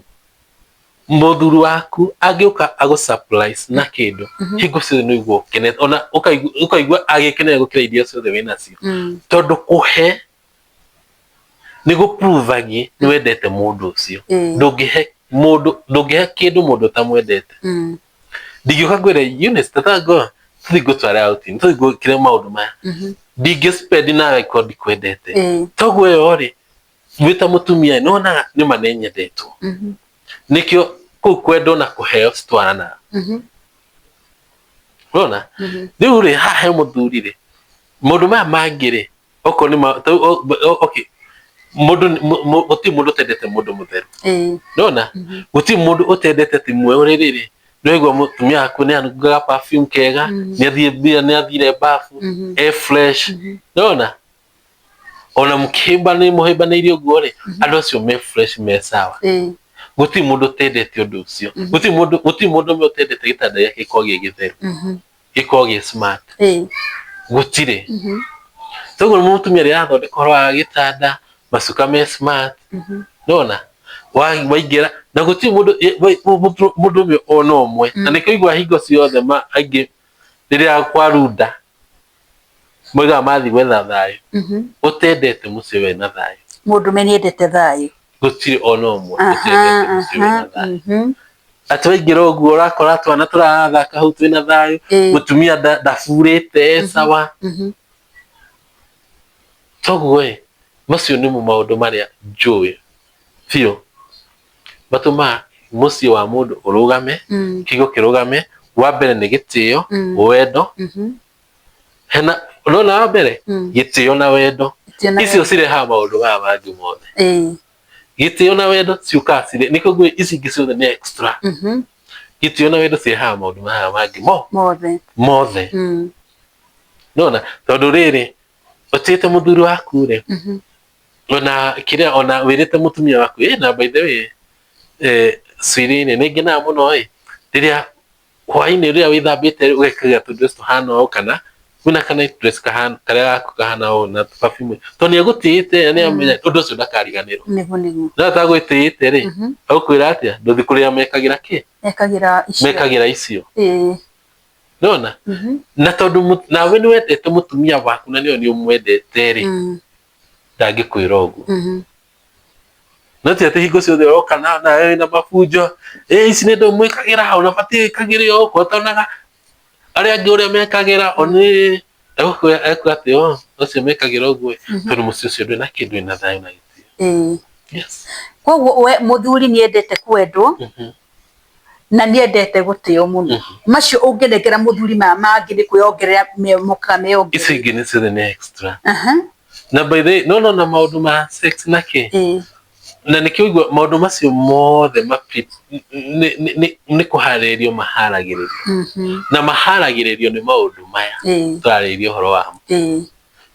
Mũthuri waku angĩũka agũ surprise na kĩndũ, hingo ciothe nĩ ũigua ũkenete, ona ũkaigua agĩkenera gũkĩra iria ciothe wĩnacio. Tondũ kũhe nĩ gũ prove nĩ wendete mũndũ ũcio. Ndũngĩhe mũndũ, ndũngĩhe kĩndũ mũndũ ũtamwendete. Ndingĩũka ngwĩre Eunice tata ngo tũthiĩ ngũtware outing, tũthiĩ ngwĩkĩre maũndũ maya. Ndingĩ spend nawe angĩkorwo ndikwendete. Toguo ĩyo rĩ, wĩ ta mũtumia nĩ wonaga nĩ ma nĩ nyendetwo. Nĩkĩo kũu kwendwo na kũheo citwaranaga. Ũrona? Rĩu rĩ, haha he mũthuri rĩ, maũndũ maya mangĩ rĩ, okorwo nĩ ma okay, mũndũ gũtirĩ mũndũ ũtendete mũndũ mũtheru. Nĩwona? Gũtirĩ mũndũ ũtendete atĩ mwerũ rĩrĩ, nĩwaigua mũtumia waku nĩ anungaga perfume kega, nĩ athire bafu, e fresh. Nĩwona? Ona mũhĩmbanĩirie ũguo rĩ, andũ acio me fresh me sawa. Gũtirĩ mũndũ ũtendete ũndũ ũcio. Gũtirĩ mũndũ gũtirĩ mũndũ ũmwe ũtendete gĩtanda gĩake gĩkorwo gĩ gĩtheru. Gĩkorwo gĩ smart. Gũtirĩ. Toguo mũtumia rĩrĩa arathondeka ũhoro wa gĩtanda, macuka me smart, nĩwona? Waingĩra na gũtirĩ mũndũ mũndũ ũmwe ona ũmwe. Na nĩkĩo ũiguaga hingo ciothe aingĩ rĩrĩa kwarunda moigaga mathiĩ gwetha thayũ. Ũtendete mũciĩ wĩna thayũ. Mũndũrũme nĩ endete thayũ. Gũtirĩ ona ũmwe ũtendete mũciĩ wĩna thayũ. Atĩ waingĩra ũguo ũrakora twana tũrathaka hau twĩna thayũ, mũtumia ndaburĩte e sawa. Toguo ĩ, macio nĩmo maũndũ marĩa njũĩ biũ matũmaga mũciĩ wa mũndũ ũrũgame, kĩhigo kĩrũgame. Wa mbere nĩ gĩtĩo, wendo, hena ũrona wa mbere gĩtĩo na wendo, icio cirehaga maũndũ maya mangĩ mothe. Gĩtĩo na wendo ciũkaga cirĩ, nĩkĩo ngwĩra ici ingĩ ciothe nĩ extra. Gĩtĩo na wendo cirehaga maũndũ maya mangĩ mothe mothe. Nĩwona? Tondũ rĩrĩ, ũtĩĩte mũthuri waku rĩ, ona kĩrĩa ona wĩrĩte mũtumia waku, ĩ na by the way, sweetie nĩ ngenaga mũno ĩ, rĩrĩa hwainĩ rĩrĩa wĩthambĩte ũgekĩra tũ dress tũhana ũũ kana kwĩna ka night dress kahana karĩa gaku kahana ũũ na perfume tondũ nĩ agũtĩĩte na nĩ amenya ũndũ ũcio ndakariganĩrwo. Nĩguo nĩguo. No atagwĩtĩĩte rĩ, agũkwĩra atĩa? Ndũthiĩ kũrĩa mekagĩra kĩ? Mekagĩra icio. Mekagĩra icio. Nĩwona? Na tondũ nawe nĩ wendete mũtumia waku na nĩoĩ nĩ ũmwendete rĩ, ndangĩkwĩra ũguo. No ti atĩ hingo ciothe ũroka na nawe wĩna mabunjo, ĩ ici nĩ ndũ mwĩkagĩra, ona batiĩ wĩkagĩre ũũ, ko ũtonaga arĩa angĩ ũrĩa mekagĩra, one egũkwĩra atĩ o acio mekagĩra ũguo ĩ, tondũ mũciĩ ũcio ndwĩna kĩndũ wĩna thayũ na gĩtĩo. Yes. Koguo we mũthuri nĩ endete kwendwo, Na nĩendete gũtĩo mũno. Macio ũngĩnengera mũthuri maya mangĩ nĩ kwĩongerera mokaga meyongerera. Icio ingĩ nĩ ciothe nĩ extra. Na by the way, no no na maũndũ ma sex na kĩ, na nĩkĩo ũigua maũndũ macio mothe nĩ kũharĩrĩrio maharagĩrĩrio, na maharagĩrĩrio nĩ maũndũ maya tũrarĩrĩria ũhoro wamo.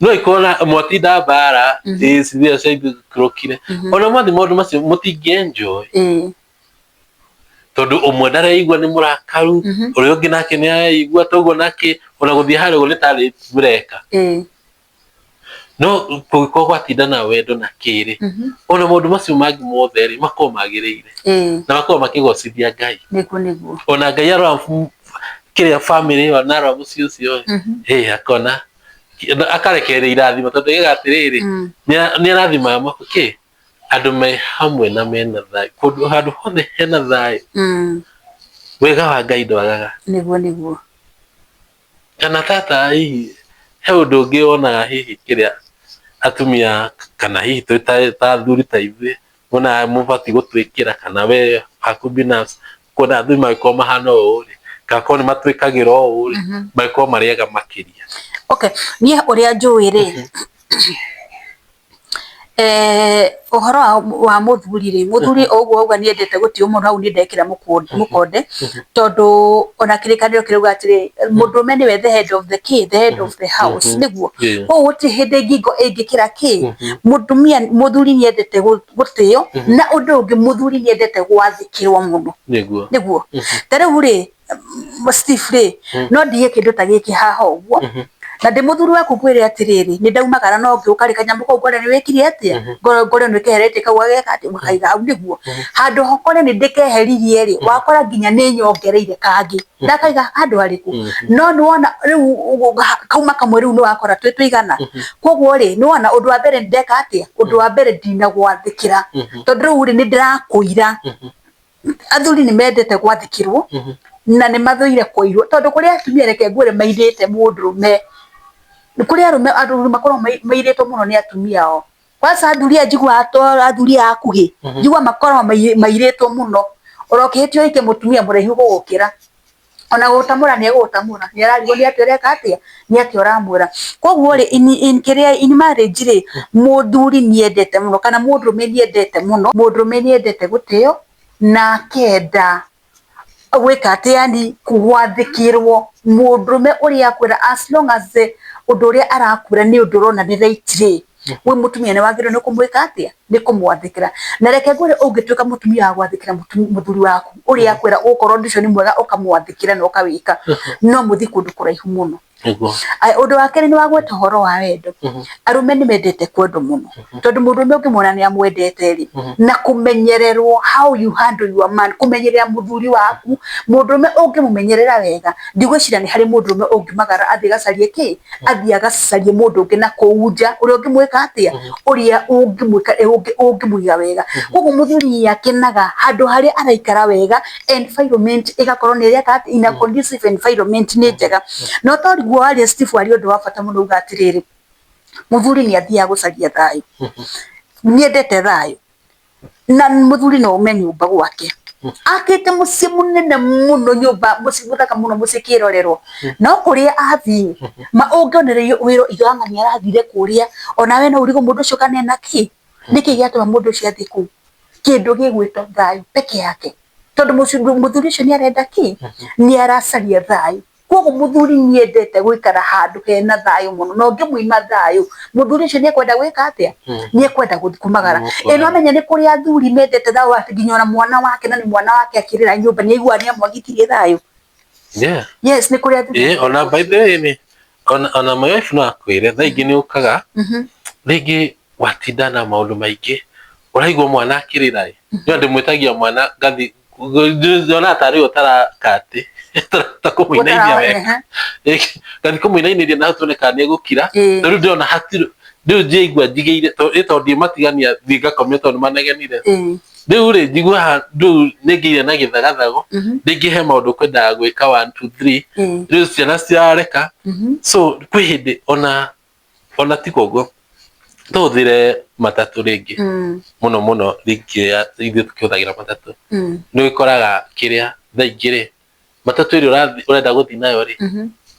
No ikorwo na mwatinda mbara cithia ciaikũrũkire, ona mwathi maũndũ macio mũtingĩ enjoy, tondũ ũmwe ndareigua nĩ mũrakaru, ũrĩa ũngĩ nake nĩ areigua toguo, nake ona gũthiĩ harĩa ũguo nĩ tarĩ mũreka. No kũngĩkorwo gwatinda na wendo na kĩrĩ, ona maũndũ macio mangĩ mothe rĩ, makorwo magĩrĩire na makorwo makĩgocithia Ngai. Nĩguo nĩguo. Ona Ngai arora kĩrĩa famĩlĩ ĩyo na arora mũciĩ ũcio ĩ, akona akarekereria irathimo, tondũ oigaga atĩrĩrĩ, nĩ arathimaga kĩ andũ me hamwe na mena thayũ. Kũndũ handũ hothe hena thayũ, wega wa Ngai ndwagaga. Nĩguo nĩguo. Kana tata, hihi he ũndũ ũngĩ wonaga hihi kĩrĩa atumia kana hihi twĩ ta athuri ta ithuĩ wonaga mũbatiĩ gũtwĩkĩra, kana we haku binafsi kuona athuri mangĩkorwo mahana ũũ rĩ, kana korwo nĩ matwĩkagĩra ũũ rĩ, mangĩkorwo marĩ ega makĩria? Okay, niĩ ũrĩa njũĩ rĩ, ũhoro wa mũthuri rĩ, mũthuri o ũguo auga nĩendete gũtĩo mũno, hau nĩ ndekĩra mũkonde, tondũ ona kĩrĩkanĩro kĩrauga atĩrĩ, mũndũrũme nĩwe the head of the kĩ, the head of the house, nĩguo. Koguo gũtirĩ hĩndĩ ngingo ĩngĩkĩra kĩ mũtumia. Mũthuri nĩendete gũtĩo, na ũndũ ũngĩ, mũthuri nĩendete gwathĩkĩrwo mũno. Nĩguo. Ta rĩu rĩ, Steve rĩ, no ndige kĩndũ ta gĩkĩ haha ũguo, na ndĩ mũthuri waku ngwĩre atĩrĩrĩ, nĩ ndaumagara no ngĩũka rĩ, kanyamũ kau ngore nĩ wĩkire atĩa, ngore nĩ keheretie kau ageka atĩa, ũgakaiga hau, nĩguo handũ hokore nĩ ndĩkeheririe rĩ, wakora nginya nĩ nyongereire kangĩ ndakaiga handũ harĩkũ. No nĩ wona rĩu kauma kamwe, rĩu nĩ wakora twĩ tũigana. Koguo rĩ, nĩ wona ũndũ wa mbere ndeka atĩa? Ũndũ wa mbere ndinagwathĩkĩra, tondũ rĩu rĩ, nĩ ndĩrakũira. Athuri nĩ mendete gwathĩkĩrwo na nĩ mathũire kũirwo, tondũ kũrĩ atumia, reke ngwĩre, mairĩte mũndũrũme. Kũrĩ arũme, athuri makoragwo mairĩtwo mũno nĩ atumia ao. Kwanza athuri aya njiguaga to athuri aya akuhĩ, njiguaga makoragwo mairĩtwo mũno. Ona ũkĩhĩtia ũhike mũtumia mũraihu gũgũkĩra, ona gũgũtamũra nĩ egũgũtamũra, nĩ ararigwo nĩ atĩa ũreka atĩa, nĩ atĩa ũramwĩra. Koguo rĩ, in kĩrĩa in marriage rĩ, mũthuri nĩ endete mũno kana mũndũrũme nĩ endete mũno, mũndũrũme nĩ endete gũtĩo na akenda gwĩka atĩ, yani gwathĩkĩrwo. Mũndũrũme ũrĩa akwĩra, as long as ũndũ ũrĩa arakwĩra nĩ ũndũ ũrona nĩ right rĩ, we mũtumia nĩ wagĩrĩirwo nĩ kũmwĩka atĩa? Nĩ kũmwathĩkĩra. Na reke ngwĩre, ũngĩtuĩka mũtumia wa gwathĩkĩra mũthuri waku ũrĩa akwĩra, ũkorwo ũndũ ũcio nĩ mwega, ũkamwathĩkĩra na ũkawĩka, no mũthiĩ kũndũ kũraihu mũno. Ũndũ wa kerĩ, nĩ wagweta ũhoro wa wendo. Arũme nĩ mendete kwendwo mũno, tondũ mũndũrũme ũngĩmwona nĩ amwendete rĩ, na kũmenyererwo, how you handle your man, kũmenyerera mũthuri waku. Mũndũrũme ũngĩmũmenyerera wega, ndigwĩciria nĩ harĩ mũndũrũme ũngĩmagara athiĩ gacarie kĩ, athiĩ agacarie mũndũ ũngĩ na kũu nja ũrĩa ũngĩmwĩka atĩa, ũrĩa ũngĩmwĩka, ũngĩmũiga wega. Koguo mũthuri nĩ akenaga handũ harĩa araikara wega, environment ĩgakorwo nĩ ĩreka atĩ, in a conducive environment nĩ njega. No toriguo waria, Steve, waria ũndũ wa bata mũno, uga atĩrĩrĩ, mũthuri nĩ athiaga gũcaria thayũ, nĩ endete thayũ. Na mũthuri no ume nyũmba gwake akĩte mũciĩ mũnene mũno, nyũmba mũciĩ mũthaka mũno, mũciĩ kĩrorerwo, no kũrĩa athiĩ ma ũngĩonereirio wĩra iganga nĩ arathire kũrĩa, onawe no ũrigwo mũndũ ũcio kana ena kĩ, nĩkĩ gĩatũma mũndũ ũcio athiĩ kũu. Kĩndũ gĩgwĩtwo thayũ peke yake, tondũ mũthuri ũcio nĩ arenda kĩ, nĩ aracaria thayũ. Koguo mũthuri nĩ endete gũikara handũ hena thayũ mũno, na ũngĩmũima thayũ, mũthuri ũcio nĩ ekwenda gwĩka atĩa? Nĩ ekwenda gũthiĩ kumagara. Ĩ no amenya nĩ kũrĩ athuri mendete thayũ, atĩ nginya ona mwana wake, na nĩ mwana wake, akĩrĩra nyũmba nĩ aiguaga nĩ amwagithirie thayũ. Yes, nĩ kũrĩ athuri. Ona by the way nĩ ona my wife no akwĩre, thaa ingĩ nĩ ũkaga rĩngĩ watinda na maũndũ maingĩ, ũraigua mwana akĩrĩra ĩ, no ndĩmwĩtagia mwana ngathi yonaga tarĩ ũtarakatĩ takũmũinainia wega, ngathi kũmũinainĩria na hau tuone kana nĩ egũkira. Rĩu ndĩrona hatirĩ, rĩu njĩigua njigĩire tondũ ndimatigania thiĩ ngakomio tondũ nĩ manegenire. Rĩu rĩ, njiguaga rĩu nĩ ngĩire na gĩthagathago, rĩngĩ he maũndũ kwendaga gwĩka 1 2 3, rĩu ciana cirareka. So kwĩ hĩndĩ ona tiguo ũguo. Tũhũthĩre matatũ rĩngĩ mũno mũno rĩngĩ ithuĩ tũkĩhũthagĩra matatũ nĩ ũgĩkoraga kĩrĩa thaa ingĩ rĩ matatũ ĩrĩa ũrenda gũthiĩ nayo rĩ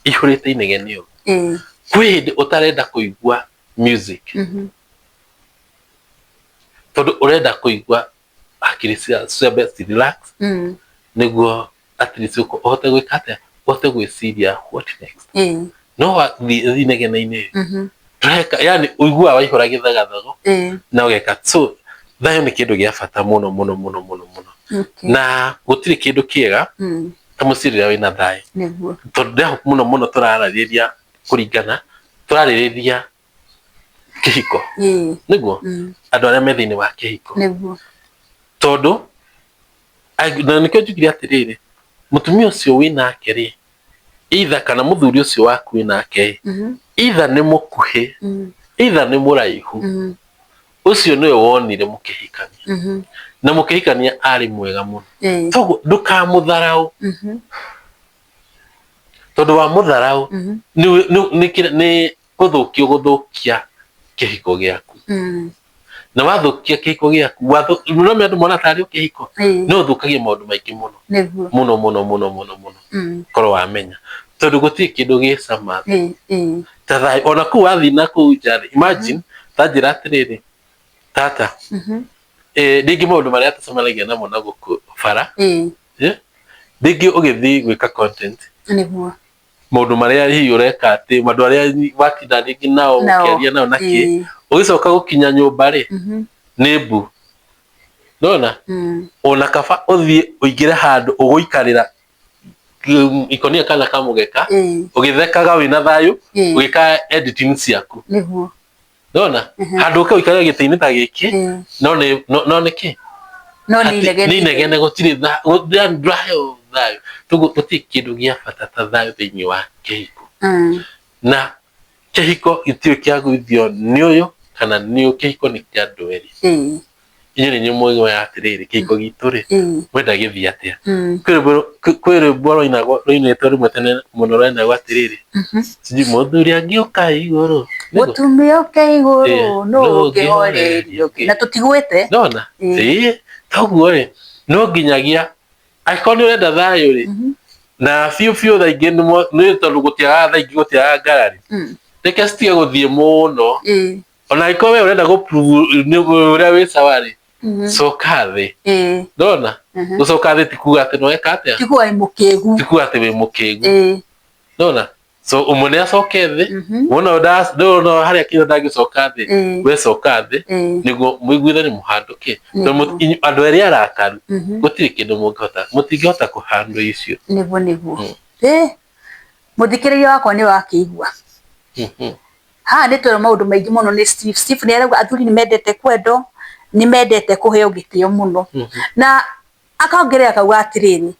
ihũrĩte inegene ũguo. Kwĩ hĩndĩ ũtarenda kũigua music tondũ ũrenda kũigua hakiri ciambe ci relax nĩguo at least ũhote gwĩka atĩa, ũhote gwĩciria what next. No wathiĩ inegene-inĩ ndũreka, yani ũiguaga waihũra gĩthagathago na ũgeka. So thayũ nĩ kĩndũ gĩa bata mũno mũno mũno mũno mũno. Na gũtirĩ kĩndũ kĩega ta mũciĩ rĩrĩa wĩna thayũ. Tondũ ndĩrahope mũno mũno tũrarĩrĩria kũringana, tũrarĩrĩria kĩhiko. Nĩguo? Andũ arĩa me thĩinĩ wa kĩhiko. Tondũ na nĩkĩo njugire atĩrĩrĩ, mũtumia ũcio wĩnake rĩ, either kana mũthuri ũcio waku wĩnake rĩ, either nĩ mũkuhĩ, either nĩ mũraihu, ũcio nĩwe wonire mũkĩhikania. Na mũkĩhikania arĩ mwega mũno. Toguo ndũkamũtharaũ. Tondũ wa mũtharaũ nĩ gũthũkia gũthũkia kĩhiko gĩaku. Na wathũkia kĩhiko gĩaku, no andũ mona tarĩ kĩhiko, no ũthũkagia maũndũ maingĩ mũno. Mũno mũno mũno mũno mũno. Korwo wamenya. Tondũ gũtirĩ kĩndũ gĩ cama ta thayũ. Ona kũu wathiĩ na kũu nja rĩ, imagine ta njĩra atĩrĩrĩ, tata, rĩngĩ maũndũ marĩa tũcemanagia namo na gũkũ bara, rĩngĩ ũgĩthiĩ gwĩka content, maũndũ marĩa hihi ũreka atĩ andũ arĩa watinda rĩngĩ nao ũkĩaria nao na kĩ, ũgĩcoka gũkinya nyũmba rĩ, nĩ mbu. Nĩwona? Ona kaba ũthiĩ ũingĩre handũ ũgũikarĩra ikonia kana kamũgeka, ũgĩthekaga wĩna thayũ, ũgĩka editing ciaku. Nĩwona? Handũ ũke ũikarĩre gĩtĩ-inĩ ta gĩkĩ, no nĩ kĩ? No nĩ inegene. Nĩ inegene gũtirĩ ndũraheo thayũ. Toguo gũtirĩ kĩndũ gĩa bata ta thayũ thĩinĩ wa kĩhiko. Na kĩhiko gĩtirĩ kĩagũithio nĩ ũyũ kana nĩ ũyũ, kĩhiko nĩ kĩa andũ erĩ. Inyuĩ nĩ inyuĩ mũĩ atĩrĩrĩ, kĩhiko gitũ rĩ, mwenda gĩthiĩ atĩa? Kwĩ rwĩmbo rũinĩtwo rĩmwe tene mũno rwainagwo atĩrĩrĩ, sijui mũthuri angĩũka igũrũ. Mũtumia ũke igũrũ, nũ ũngĩhorerio? Na tũtigwĩte. Nona? Ĩĩ, toguo rĩ, no nginyagia angĩkorwo nĩ ũrenda thayũ rĩ, na biũ biũ thaa ingĩ nĩ tondũ gũtiagaga thaa ingĩ gũtiagaga ngarari. Reke citige gũthiĩ mũno. Ona angĩkorwo we ũrenda gũ prove ũrĩa wĩ sawa rĩ, coka thĩ. Ndona? Gũcoka thĩ ti kuga atĩ nĩweka atĩa? Ti kuga wĩ mũkĩgu. Ti kuga atĩ wĩ mũkĩgu. Ndona? So ũmwe nĩ acoke thĩ, wona harĩa kĩo ndangĩcoka thĩ, we coka thĩ, nĩguo mũiguithanie mũhandũke. Tondũ andũ erĩ arakaru, gũtirĩ kĩndũ mũngĩhota, mũtingĩhota kũhandũ icio. Nĩguo nĩguo. Mũthikĩrĩria wakwa nĩ wakĩigua. Haha nĩ twerwo maũndũ maingĩ mũno nĩ Steve. Steve nĩ arauga athuri nĩ mendete kwendwo, nĩ mendete kũheo gĩtĩo mũno. Na akaongerera akauga atĩrĩrĩ,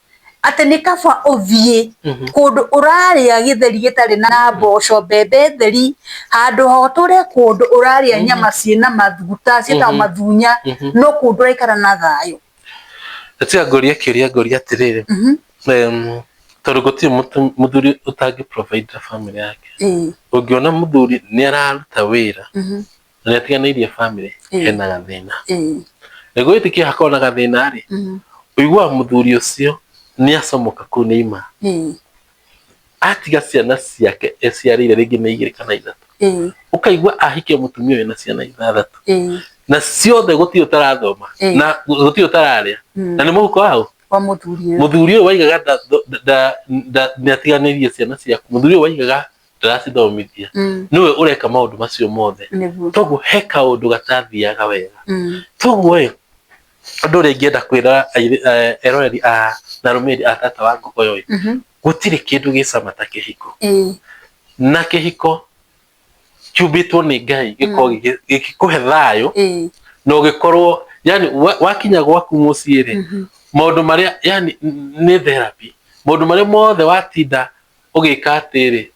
atĩ nĩ kaba ũthiĩ kũndũ ũrarĩa gĩtheri gĩtarĩ na mboco, mbembe theri, handũ ha ũtũre kũndũ ũrarĩa nyama ciĩna maguta ciĩtagwo mathunya, no kũndũ ũraikara na thayũ. Tiga ngũrie kĩũria ngũrie atĩrĩrĩ, tondũ gũtirĩ mũthuri ũtangĩ provide family yake. Ũngĩona mũthuri nĩ araruta wĩra na nĩ atiganĩirie family, hena gathĩna. Nĩguo wĩtĩkie hakorwo na gathĩna rĩ, ũiguaga mũthuri ũcio nĩ acomoka kũu nĩ ima. Atiga ciana ciake eciarĩire rĩngĩ nĩ igĩrĩ kana ithatũ. Ũkaigua ahikia mũtumia wĩna ciana ithathatũ. Na ciothe gũtirĩ ũtarathoma na gũtirĩ ũtararĩa. Na nĩ mũhuko waũ? Wa mũthuri ũyũ. Mũthuri ũyũ waigaga nĩ atiganĩirie ciana ciaku. Mũthuri ũyũ waigaga ndaracithomithia. Nĩwe ũreka maũndũ macio mothe. Toguo he kaũndũ gatathiaga wega. Toguo ĩ, ũndũ ũrĩa ingĩenda kwĩra eroreri a na arũmĩrĩri a tata wa Ngogoyo ĩ, gũtirĩ kĩndũ gĩ cama ta kĩhiko. Na kĩhiko kĩumbĩtwo nĩ Ngai gĩkorwo gĩgĩkũhe thayũ na ũgĩkorwo yani wakinya gwaku mũciĩ rĩ, maũndũ marĩa yani nĩ therapy, maũndũ marĩa mothe watinda ũgĩka atĩrĩ,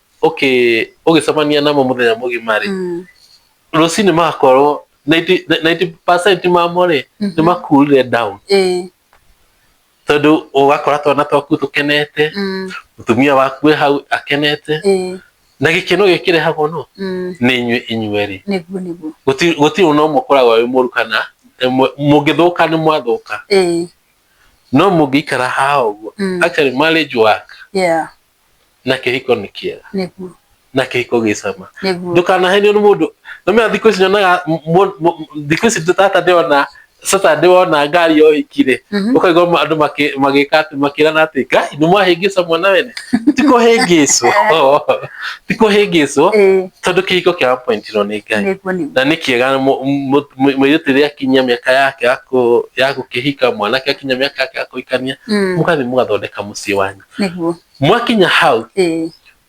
ũgĩcemania namo mũthenya mũgima rĩ, rũcinĩ magakorwo 90% mamo rĩ, nĩ makurire down. Tondũ ũgakora twana twaku tũkenete, mũtumia waku e hau akenete, Na gĩkeno gĩkĩrehagwo no nĩ inyuĩ inyuerĩ. Nĩguo, nĩguo. Gũtirĩ no mũkoragwo wĩ mũru kana mũngĩthũka nĩ mwathũka. No mũngĩikara haha ũguo, actually marriage work. Na kĩhiko nĩ kĩega. Nĩguo. Na kĩhiko gĩ cama. Nĩguo. Ndũkanahenio nĩ mũndũ. Nĩũmenya thikũ ici nyonaga thikũ ici tata ndĩrona Saturday wona ngari ya ũhiki rĩ, ũkaigua andũ magĩka atĩ makĩrana atĩ Ngai nĩ mwahĩngĩca mwana wene. Ti kũhĩngĩcwo. Ti kũhĩngĩcwo tondũ kĩhiko kĩa appointirwo nĩ Ngai. Nĩguo, nĩguo. Na nĩ kĩega mũirĩtu rĩrĩa akinyia mĩaka yake ya gũkĩhika, mwanake akinyia mĩaka yake ya kũhikania, mũgathiĩ mũgathondeka mũciĩ wanyu. Nĩguo. Mwakinya hau,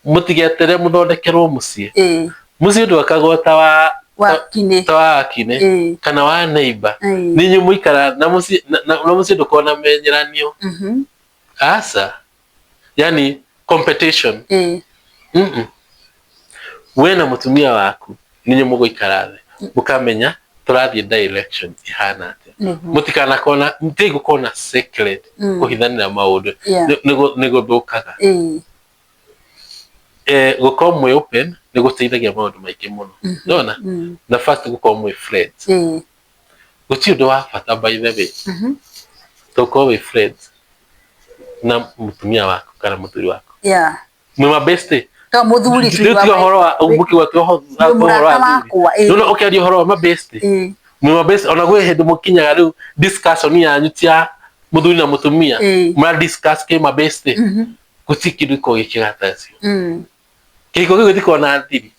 mũtigeterere mũthondekerwo mũciĩ. Mũciĩ ndwakagwo ta wa Wakine. Ta wa akine kana wa neighbor. Nĩ inyuĩ mũikara na mũciĩ, na mũciĩ ndũkoragwo na menyeranio. Aca. Yani competition. We na mũtumia waku nĩ inyuĩ mũgũikara thĩ mũkamenya tũrathiĩ direction ihana atĩa. Mũtikanakorwo na, mũtiagĩrĩirwo gũkorwo na secret, kũhithanĩra maũndũ. Nĩ gũthũkaga. Gũkorwo mwĩ open nĩ gũteithagia maũndũ maingĩ mũno. Nĩwona? Na first gũkorwo mwĩ friends. Gũtirĩ ũndũ wa bata by the way. Tũkorwo wĩ friends na mũtumia waku kana mũthuri waku. Mwĩ ma bestie. To mũthuri tu. Rĩu tiga ũhoro wa mũkiuga tiga ũhoro wa athuri. Wakwa. No ũkĩaria ũhoro wa ma bestie. Mwĩ ma bestie ona gwĩ hĩndĩ mũkinyaga rĩu discussion yanyu ti ya mũthuri na mũtumia. Mũra discuss kĩ ma bestie. Gũtirĩ kĩndũ gĩkoragwo gĩ kĩega ta ũcio. Kĩhiko kĩu gĩtikoragwo na thiri.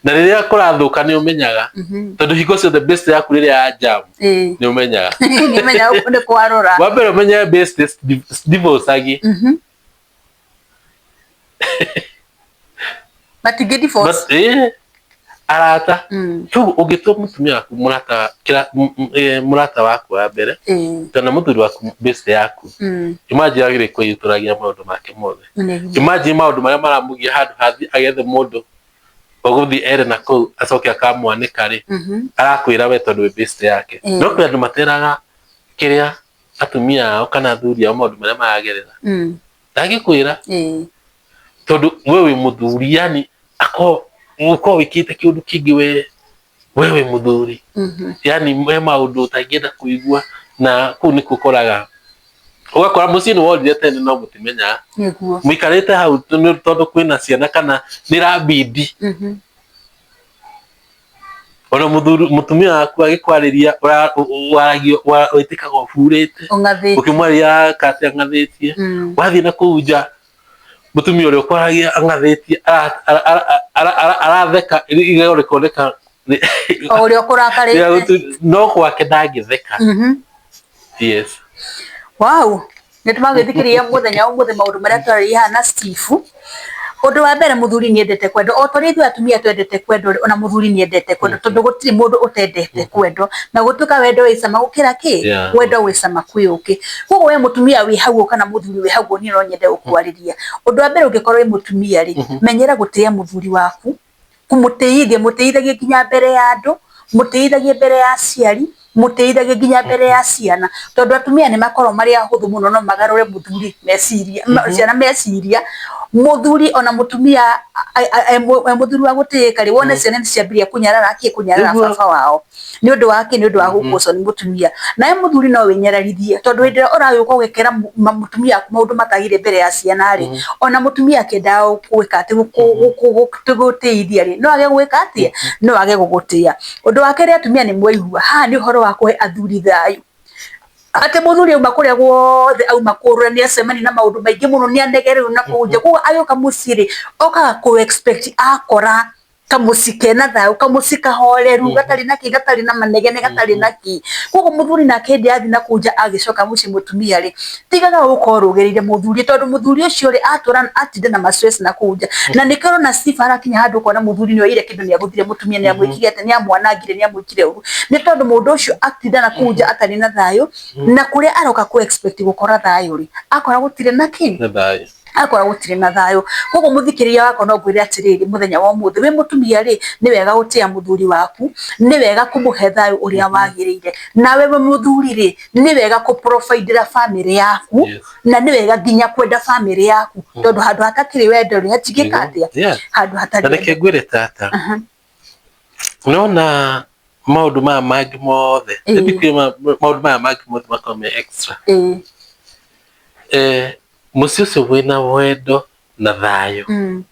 Na rĩrĩa kũrathũka nĩ ũmenyaga. Tondũ hingo ciothe bestie yaku rĩrĩa ya jam nĩ ũmenyaga. Nĩ ũmenyaga gũkũ nĩ kwarũra. Wa mbere ũmenye bestie divorce-agi. Matingĩ divorce. Arata. Koguo ũngĩtua mũtumia waku mũrata, mũrata waku wa mbere, kana mũthuri waku bestie yaku, imagine agĩrĩire kwĩyutũragia maũndũ make mothe. Imagine maũndũ marĩa maramũgia handũ hathiĩ agethe mũndũ ũgũthiĩ ere na kũu acoke akamwanĩka rĩ, arakwĩra we tondũ wĩ bestie yake. No kwĩ andũ materaga kĩrĩa atumia ao kana athuri ao maũndũ marĩa maragerera. Ndangĩkwĩra. Tondũ we wĩ mũthuri, yani akorwo ũkorwo wĩkĩte kĩũndũ kĩngĩ we wĩ mũthuri. Yani he maũndũ ũtangĩenda kũigua na kũu nĩkuo ũkoraga ũgakora mũciĩ nĩ worire tene no mũtimenyaga. Nĩguo. Mũikarĩte hau tondũ kwĩna ciana kana nĩ rabindi. Ona mũthuri mũtumia waku agĩkwarĩria waragio wĩtĩkaga ũburĩte. Ũng'athĩtie. Ũkĩmwarĩria kate ang'athĩtie. Wathiĩ na kũu nja mũtumia ũrĩa ũkwaragia ang'athĩtie aratheka igego rĩkoneka o ũrĩa ũkũrakarĩte. No gwake ndangĩtheka. Yes. Wow. Nĩ tũmagĩthikĩrĩria mũthenya ũmũthĩ maũndũ marĩa twarĩrĩria haha na Steve. Ũndũ wa mbere mũthuri nĩ endete kwendwo, o ta ũrĩa ithuĩ atumia twendete kwendwo rĩ, ona mũthuri nĩ endete kwendwo, tondũ gũtirĩ mũndũ ũtendete kwendwo. Na gũtuĩka wendo wĩ cama gũkĩra kĩ? Wendo wĩ cama kwĩ ũkĩ. Koguo we mũtumia wĩ hau kana mũthuri wĩ hau niĩ no nyende gũkwarĩria. Ũndũ wa mbere ũngĩkorwo wĩ mũtumia rĩ, menyera gũtĩĩa mũthuri waku, kũmũtĩithia, mũtĩithagie nginya mbere ya andũ, mũtĩithagie mbere ya aciari, mũtĩithagie nginya mbere ya ciana, tondũ atumia nĩ makoragwo marĩ ahũthũ mũno no magarũre mũthuri meciria, ciana meciria, mũthuri ona mũtumia e mũthuri wa gũtĩĩka rĩ, wone ciana nĩ ciambĩrĩria kũnyarara kĩ, kũnyarara baba wao. Nĩ ũndũ wa kĩ? Nĩ ũndũ wa gũkũcwo nĩ mũtumia. Nawe mũthuri no wĩnyararithie, tondũ hĩndĩ ĩrĩa ũragĩũka ũgĩkera mũtumia waku maũndũ matagĩrĩire mbere ya ciana rĩ, ona mũtumia akĩendaga gwĩka atĩ gũgũtĩithia rĩ, no age gwĩka atĩa? No age gũgũtĩa. Ũndũ wa kerĩ atumia nĩ mwaigua, haha nĩ ũhoro wa kũhe athuri thayũ. Atĩ mũthuri auma kũrĩa guothe auma kũrũra nĩ acemania na maũndũ maingĩ mũno, nĩ anegereirwo na kũu nja, koguo agĩũka mũciĩ rĩ, okaga kũ expect akora kamuci kena thayũ, kamuci kahoreru, gatarĩ na kĩ, gatarĩ na manegene, gatarĩ na kĩ. Koguo mũthuri nake hĩndĩ athiĩ na kũu nja agĩcoka mũciĩ mũtumia rĩ, tigaga gũkorwo ũrũgĩrĩire mũthuri, tondũ mũthuri ũcio rĩ, atũra atinda na ma stress na kũu nja. Na nĩkĩo ũrona Steve harakinya handũ ũkona mũthuri nĩ oire kĩndũ nĩ agũthire mũtumia, nĩ amwĩkire atĩa, nĩ amwanangire, nĩ amwĩkire ũru. Nĩ tondũ mũndũ ũcio atinda na kũu nja atarĩ na thayũ, na kũrĩa aroka kũ expect gũkora thayũ rĩ, akora gũtirĩ na kĩ? Na thayũ. Akorwo gũtirĩ na thayũ. Koguo mũthikĩrĩria wakwa no ngwĩre atĩrĩrĩ, mũthenya wa ũmũthĩ wĩ mũtumia rĩ, nĩ wega gũtĩa mũthuri waku, nĩ wega kũmũhe thayũ ũrĩa wagĩrĩire. Nawe wĩ mũthuri rĩ, nĩ wega kũ provide ĩra bamĩrĩ yaku, na nĩ wega nginya kwenda bamĩrĩ yaku, tondũ handũ hatakĩrĩ wendo rĩ, hatingĩka atĩa? Handũ hatarĩ Na reke wendo. ngwĩre tata, nona maũndũ maya mangĩ mothe, maũndũ maya mangĩ mothe makoragwo me extra. Mũciĩ ũcio wĩna wendo na thayũ.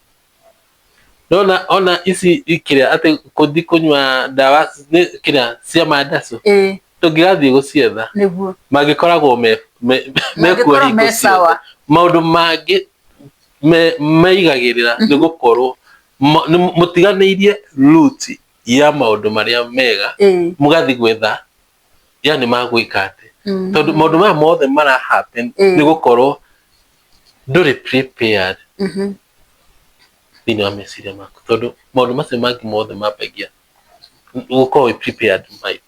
Nona ona ici kĩrĩa atĩ kũthi kũnyua ndawa kĩrĩa cia mandacu, tũngĩgathiĩ gũcietha mangĩkoragwo mekuo hingo ciothe. Maũndũ mangĩ meigagĩrĩra nĩ gũkorwo mũtiganĩirie root ya maũndũ marĩa mega, mũgathiĩ gwetha yani magwĩka atĩ, tondũ maũndũ maya mothe mara happen nĩ gũkorwo ndũrĩ prepared thĩinĩ wa meciria maku, tondũ maũndũ macio mangĩ mothe mambagia gũkorwo wĩ prepared mind.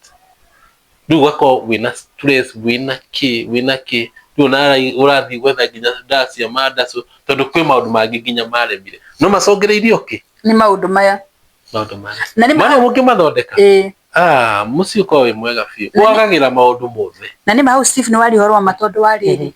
Rĩu ũgakorwo wĩna stress, wĩna kĩ, wĩna kĩ, rĩu ũrathiĩ gwetha nginya ndawa cia mandacu, tondũ kwĩ maũndũ mangĩ nginya maremire, no macongereirio kĩ? Nĩ maũndũ maya. Maũndũ maya. Marĩa mũngĩmathondeka, mũciĩ ũkorwo wĩ mwega biũ, wagagĩra maũndũ mothe. Na nĩ ma hau Steve nĩ waria ũhoro wa ma, tondũ wa rĩrĩ,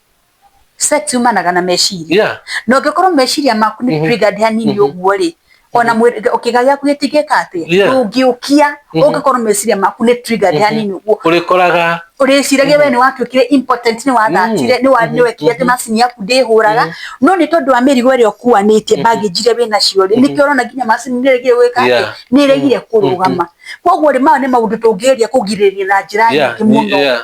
sex yumanaga na meciria, na ũngĩkorwo meciria maku nĩ triggered hanini ũguo rĩ, ona kĩga gĩaku gĩtingĩka atĩa, ndũngĩũkia. Ũngĩkorwo meciria maku nĩ triggered hanini ũguo, ũrĩkoraga ũrĩciragia we nĩ watuĩkire impotent, nĩ wathatire, nĩ wekire atĩ macini yaku ndĩhũraga, no nĩ tondũ wa mĩrigo ĩrĩa ũkuanĩtie, baggage iria wĩnacio rĩ, nĩkĩo ũrona nginya macini nĩ ĩregire gwĩka atĩa, nĩ ĩregire kũrũgama. Koguo rĩ, maya nĩ maũndũ tũngĩgeria kũgirĩrĩria na njĩra nyingĩ mũno.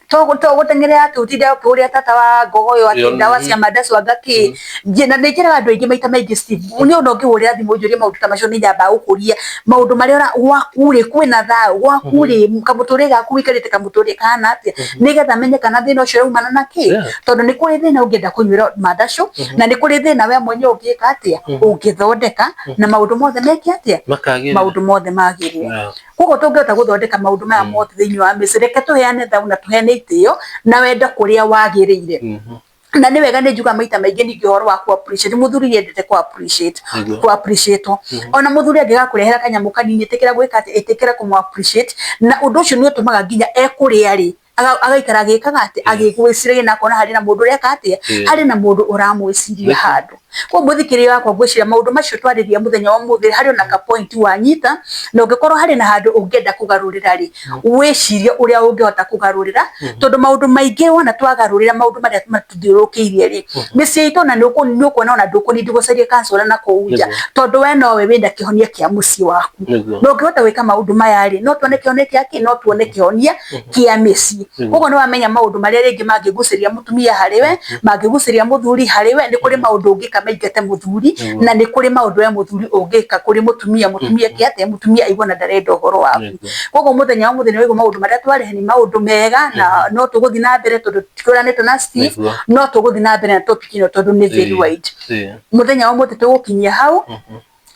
To gũteng'erera atĩ ũtinde ũkĩũria tata wa ngogoyo atĩ ndawa cia mandacu anga kĩ. Na nĩ njĩraga andũ aingĩ maita maingĩ, Steve, nĩ ũndũ ũngĩhũrĩra thimũ ũnjũrie maũndũ ta macio, nĩ nyambaga gũkũria maũndũ marĩa gwaku rĩ, kwĩna thayũ gwaku rĩ, kamũtũrĩre gaku wĩikarĩte kamũtũrĩre kahana atĩa, nĩgetha menye kana thĩna ũcio ũraumana na kĩ. Tondũ nĩ kũrĩ thĩna ũngĩenda kũnyuĩra mandacu, na nĩ kũrĩ thĩna we mwenyewe ũngĩka atĩa, ũngĩthondeka, na maũndũ mothe meke atĩa, maũndũ mothe magĩrĩre. Koguo tũngĩhota gũthondeka maũndũ maya mothe thĩinĩ wa mĩciĩ, reke tũheane thayũ na tũheane itĩo na wendo kũrĩa wagĩrĩire. Na nĩ wega, nĩ njugaga maita maingĩ ningĩ ũhoro wa ku appreciate. Mũthuri nĩ endete ku appreciate, ku appreciate. Ona mũthuri angĩgakũrehera kanyamũ kanini, ĩtĩkĩra gwĩka atĩ, ĩtĩkĩra kũmũ appreciate, na ũndũ ũcio nĩ ũtũmaga nginya ekũrĩa rĩ, agaikara agĩkaga atĩ, agĩgwĩciragia, na akona harĩ na mũndũ ũreka atĩa, harĩ na mũndũ ũramwĩciria handũ. Koguo mũthikĩrĩria wakwa, ngwĩciria maũndũ macio twarĩria mũthenya wa ũmũthĩ, harĩ ona ka point wanyita, na ũngĩkorwo harĩ na handũ ũngĩenda kũgarũrĩra rĩ, wĩcirie ũrĩa ũngĩhota kũgarũrĩra, tondũ maũndũ maingĩ wona twagarũrĩra maũndũ marĩa matũthiũrũrũkĩirie rĩ, mĩciĩ itũ ona nĩ ũkuona ona ndũkũnindi gũcaria counselor na kũu nja, tondũ we nowe wĩna kĩhonia kĩa mũciĩ waku. Na ũngĩhota gwĩka maũndũ maya rĩ, no tuone kĩhonia kĩa kĩ, no tuone kĩhonia kĩa mĩciĩ. Koguo nĩ wamenya maũndũ marĩa rĩngĩ mangĩgucĩrĩria mũtumia harĩ we, mangĩgucĩrĩria mũthuri harĩ we. Nĩ kũrĩ maũndũ ũngĩka maingate mũthuri, na nĩ kũrĩ maũndũ we mũthuri ũngĩka kũrĩ mũtumia, mũtumia eke atĩa, mũtumia aigue ona ndarenda ũhoro waku. Koguo mũthenya wa mũthenya waigua maũndũ marĩa twarehe nĩ maũndũ mega, na no tũgũthiĩ na mbere tondũ tũtikũranĩte na Steve, no tũgũthiĩ na mbere na topic ĩno tondũ nĩ very wide. Mũthenya wa ũmũthĩ tũgũkinyia hau.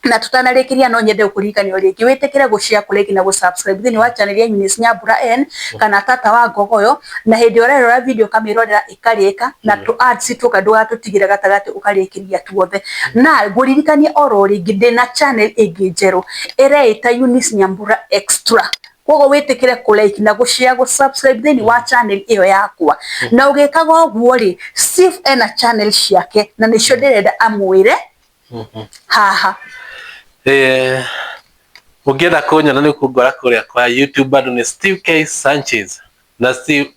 Na tutanarĩkĩria, no nyende gũkũririkania o rĩngĩ wĩtĩkĩre gũ share, kũ like na gũ subscribe thĩinĩ wa channel ya Eunice Nyambura N kana Tata wa Ngogoyo. Na hĩndĩ ĩrĩa ũrerora video, ũkamĩrorera ĩkarĩka, na tũ ads tuoka ndũgatũtigĩre gatagatĩ, ũkarĩkĩria tuothe. Na ngũririkanie oro rĩngĩ, ndĩna channel ĩngĩ njerũ ĩreĩta Eunice Nyambura Extra. Koguo wĩtĩkĩre kũ like na gũ share, gũ subscribe thĩinĩ wa channel ĩyo yakwa. Na ũgĩkaga ũguo rĩ, Steve ena channel ciake na nĩcio ndĩrenda amwĩre haha. Ũngĩenda kũnyona nĩ kũngora kũrĩa kwa YouTube bado nĩ Steve K Sanchez, na Steve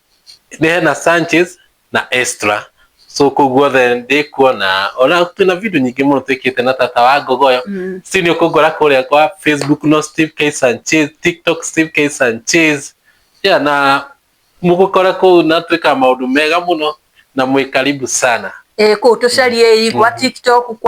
nĩ hena Sanchez na Extra, so kũu guothe ndĩkuona. Ona twĩna video nyingĩ mũno twĩkĩte na tata wa Ngogoyo. Steve nĩ ũkũngora kũrĩa kwa Facebook no Steve K Sanchez, TikTok Steve K Sanchez, yeah, na mũgũkora kũu na twĩkaga maũndũ mega mũno na mwĩ karibu sana. Ĩ kũu tũcarie kwa TikTok,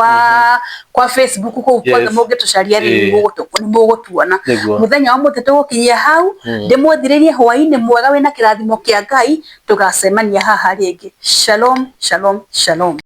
kwa Facebook, kũu guothe mũngĩtũcaria rĩ, nĩ mũgũtuona. Mũthenya wa ũmũthĩ tũgũkinyia hau, ndĩmũthirĩrie hwaĩ-inĩ mwega wĩna kĩrathimo kĩa Ngai. Tũgacemania haha rĩngĩ. Shalom, shalom, shalom.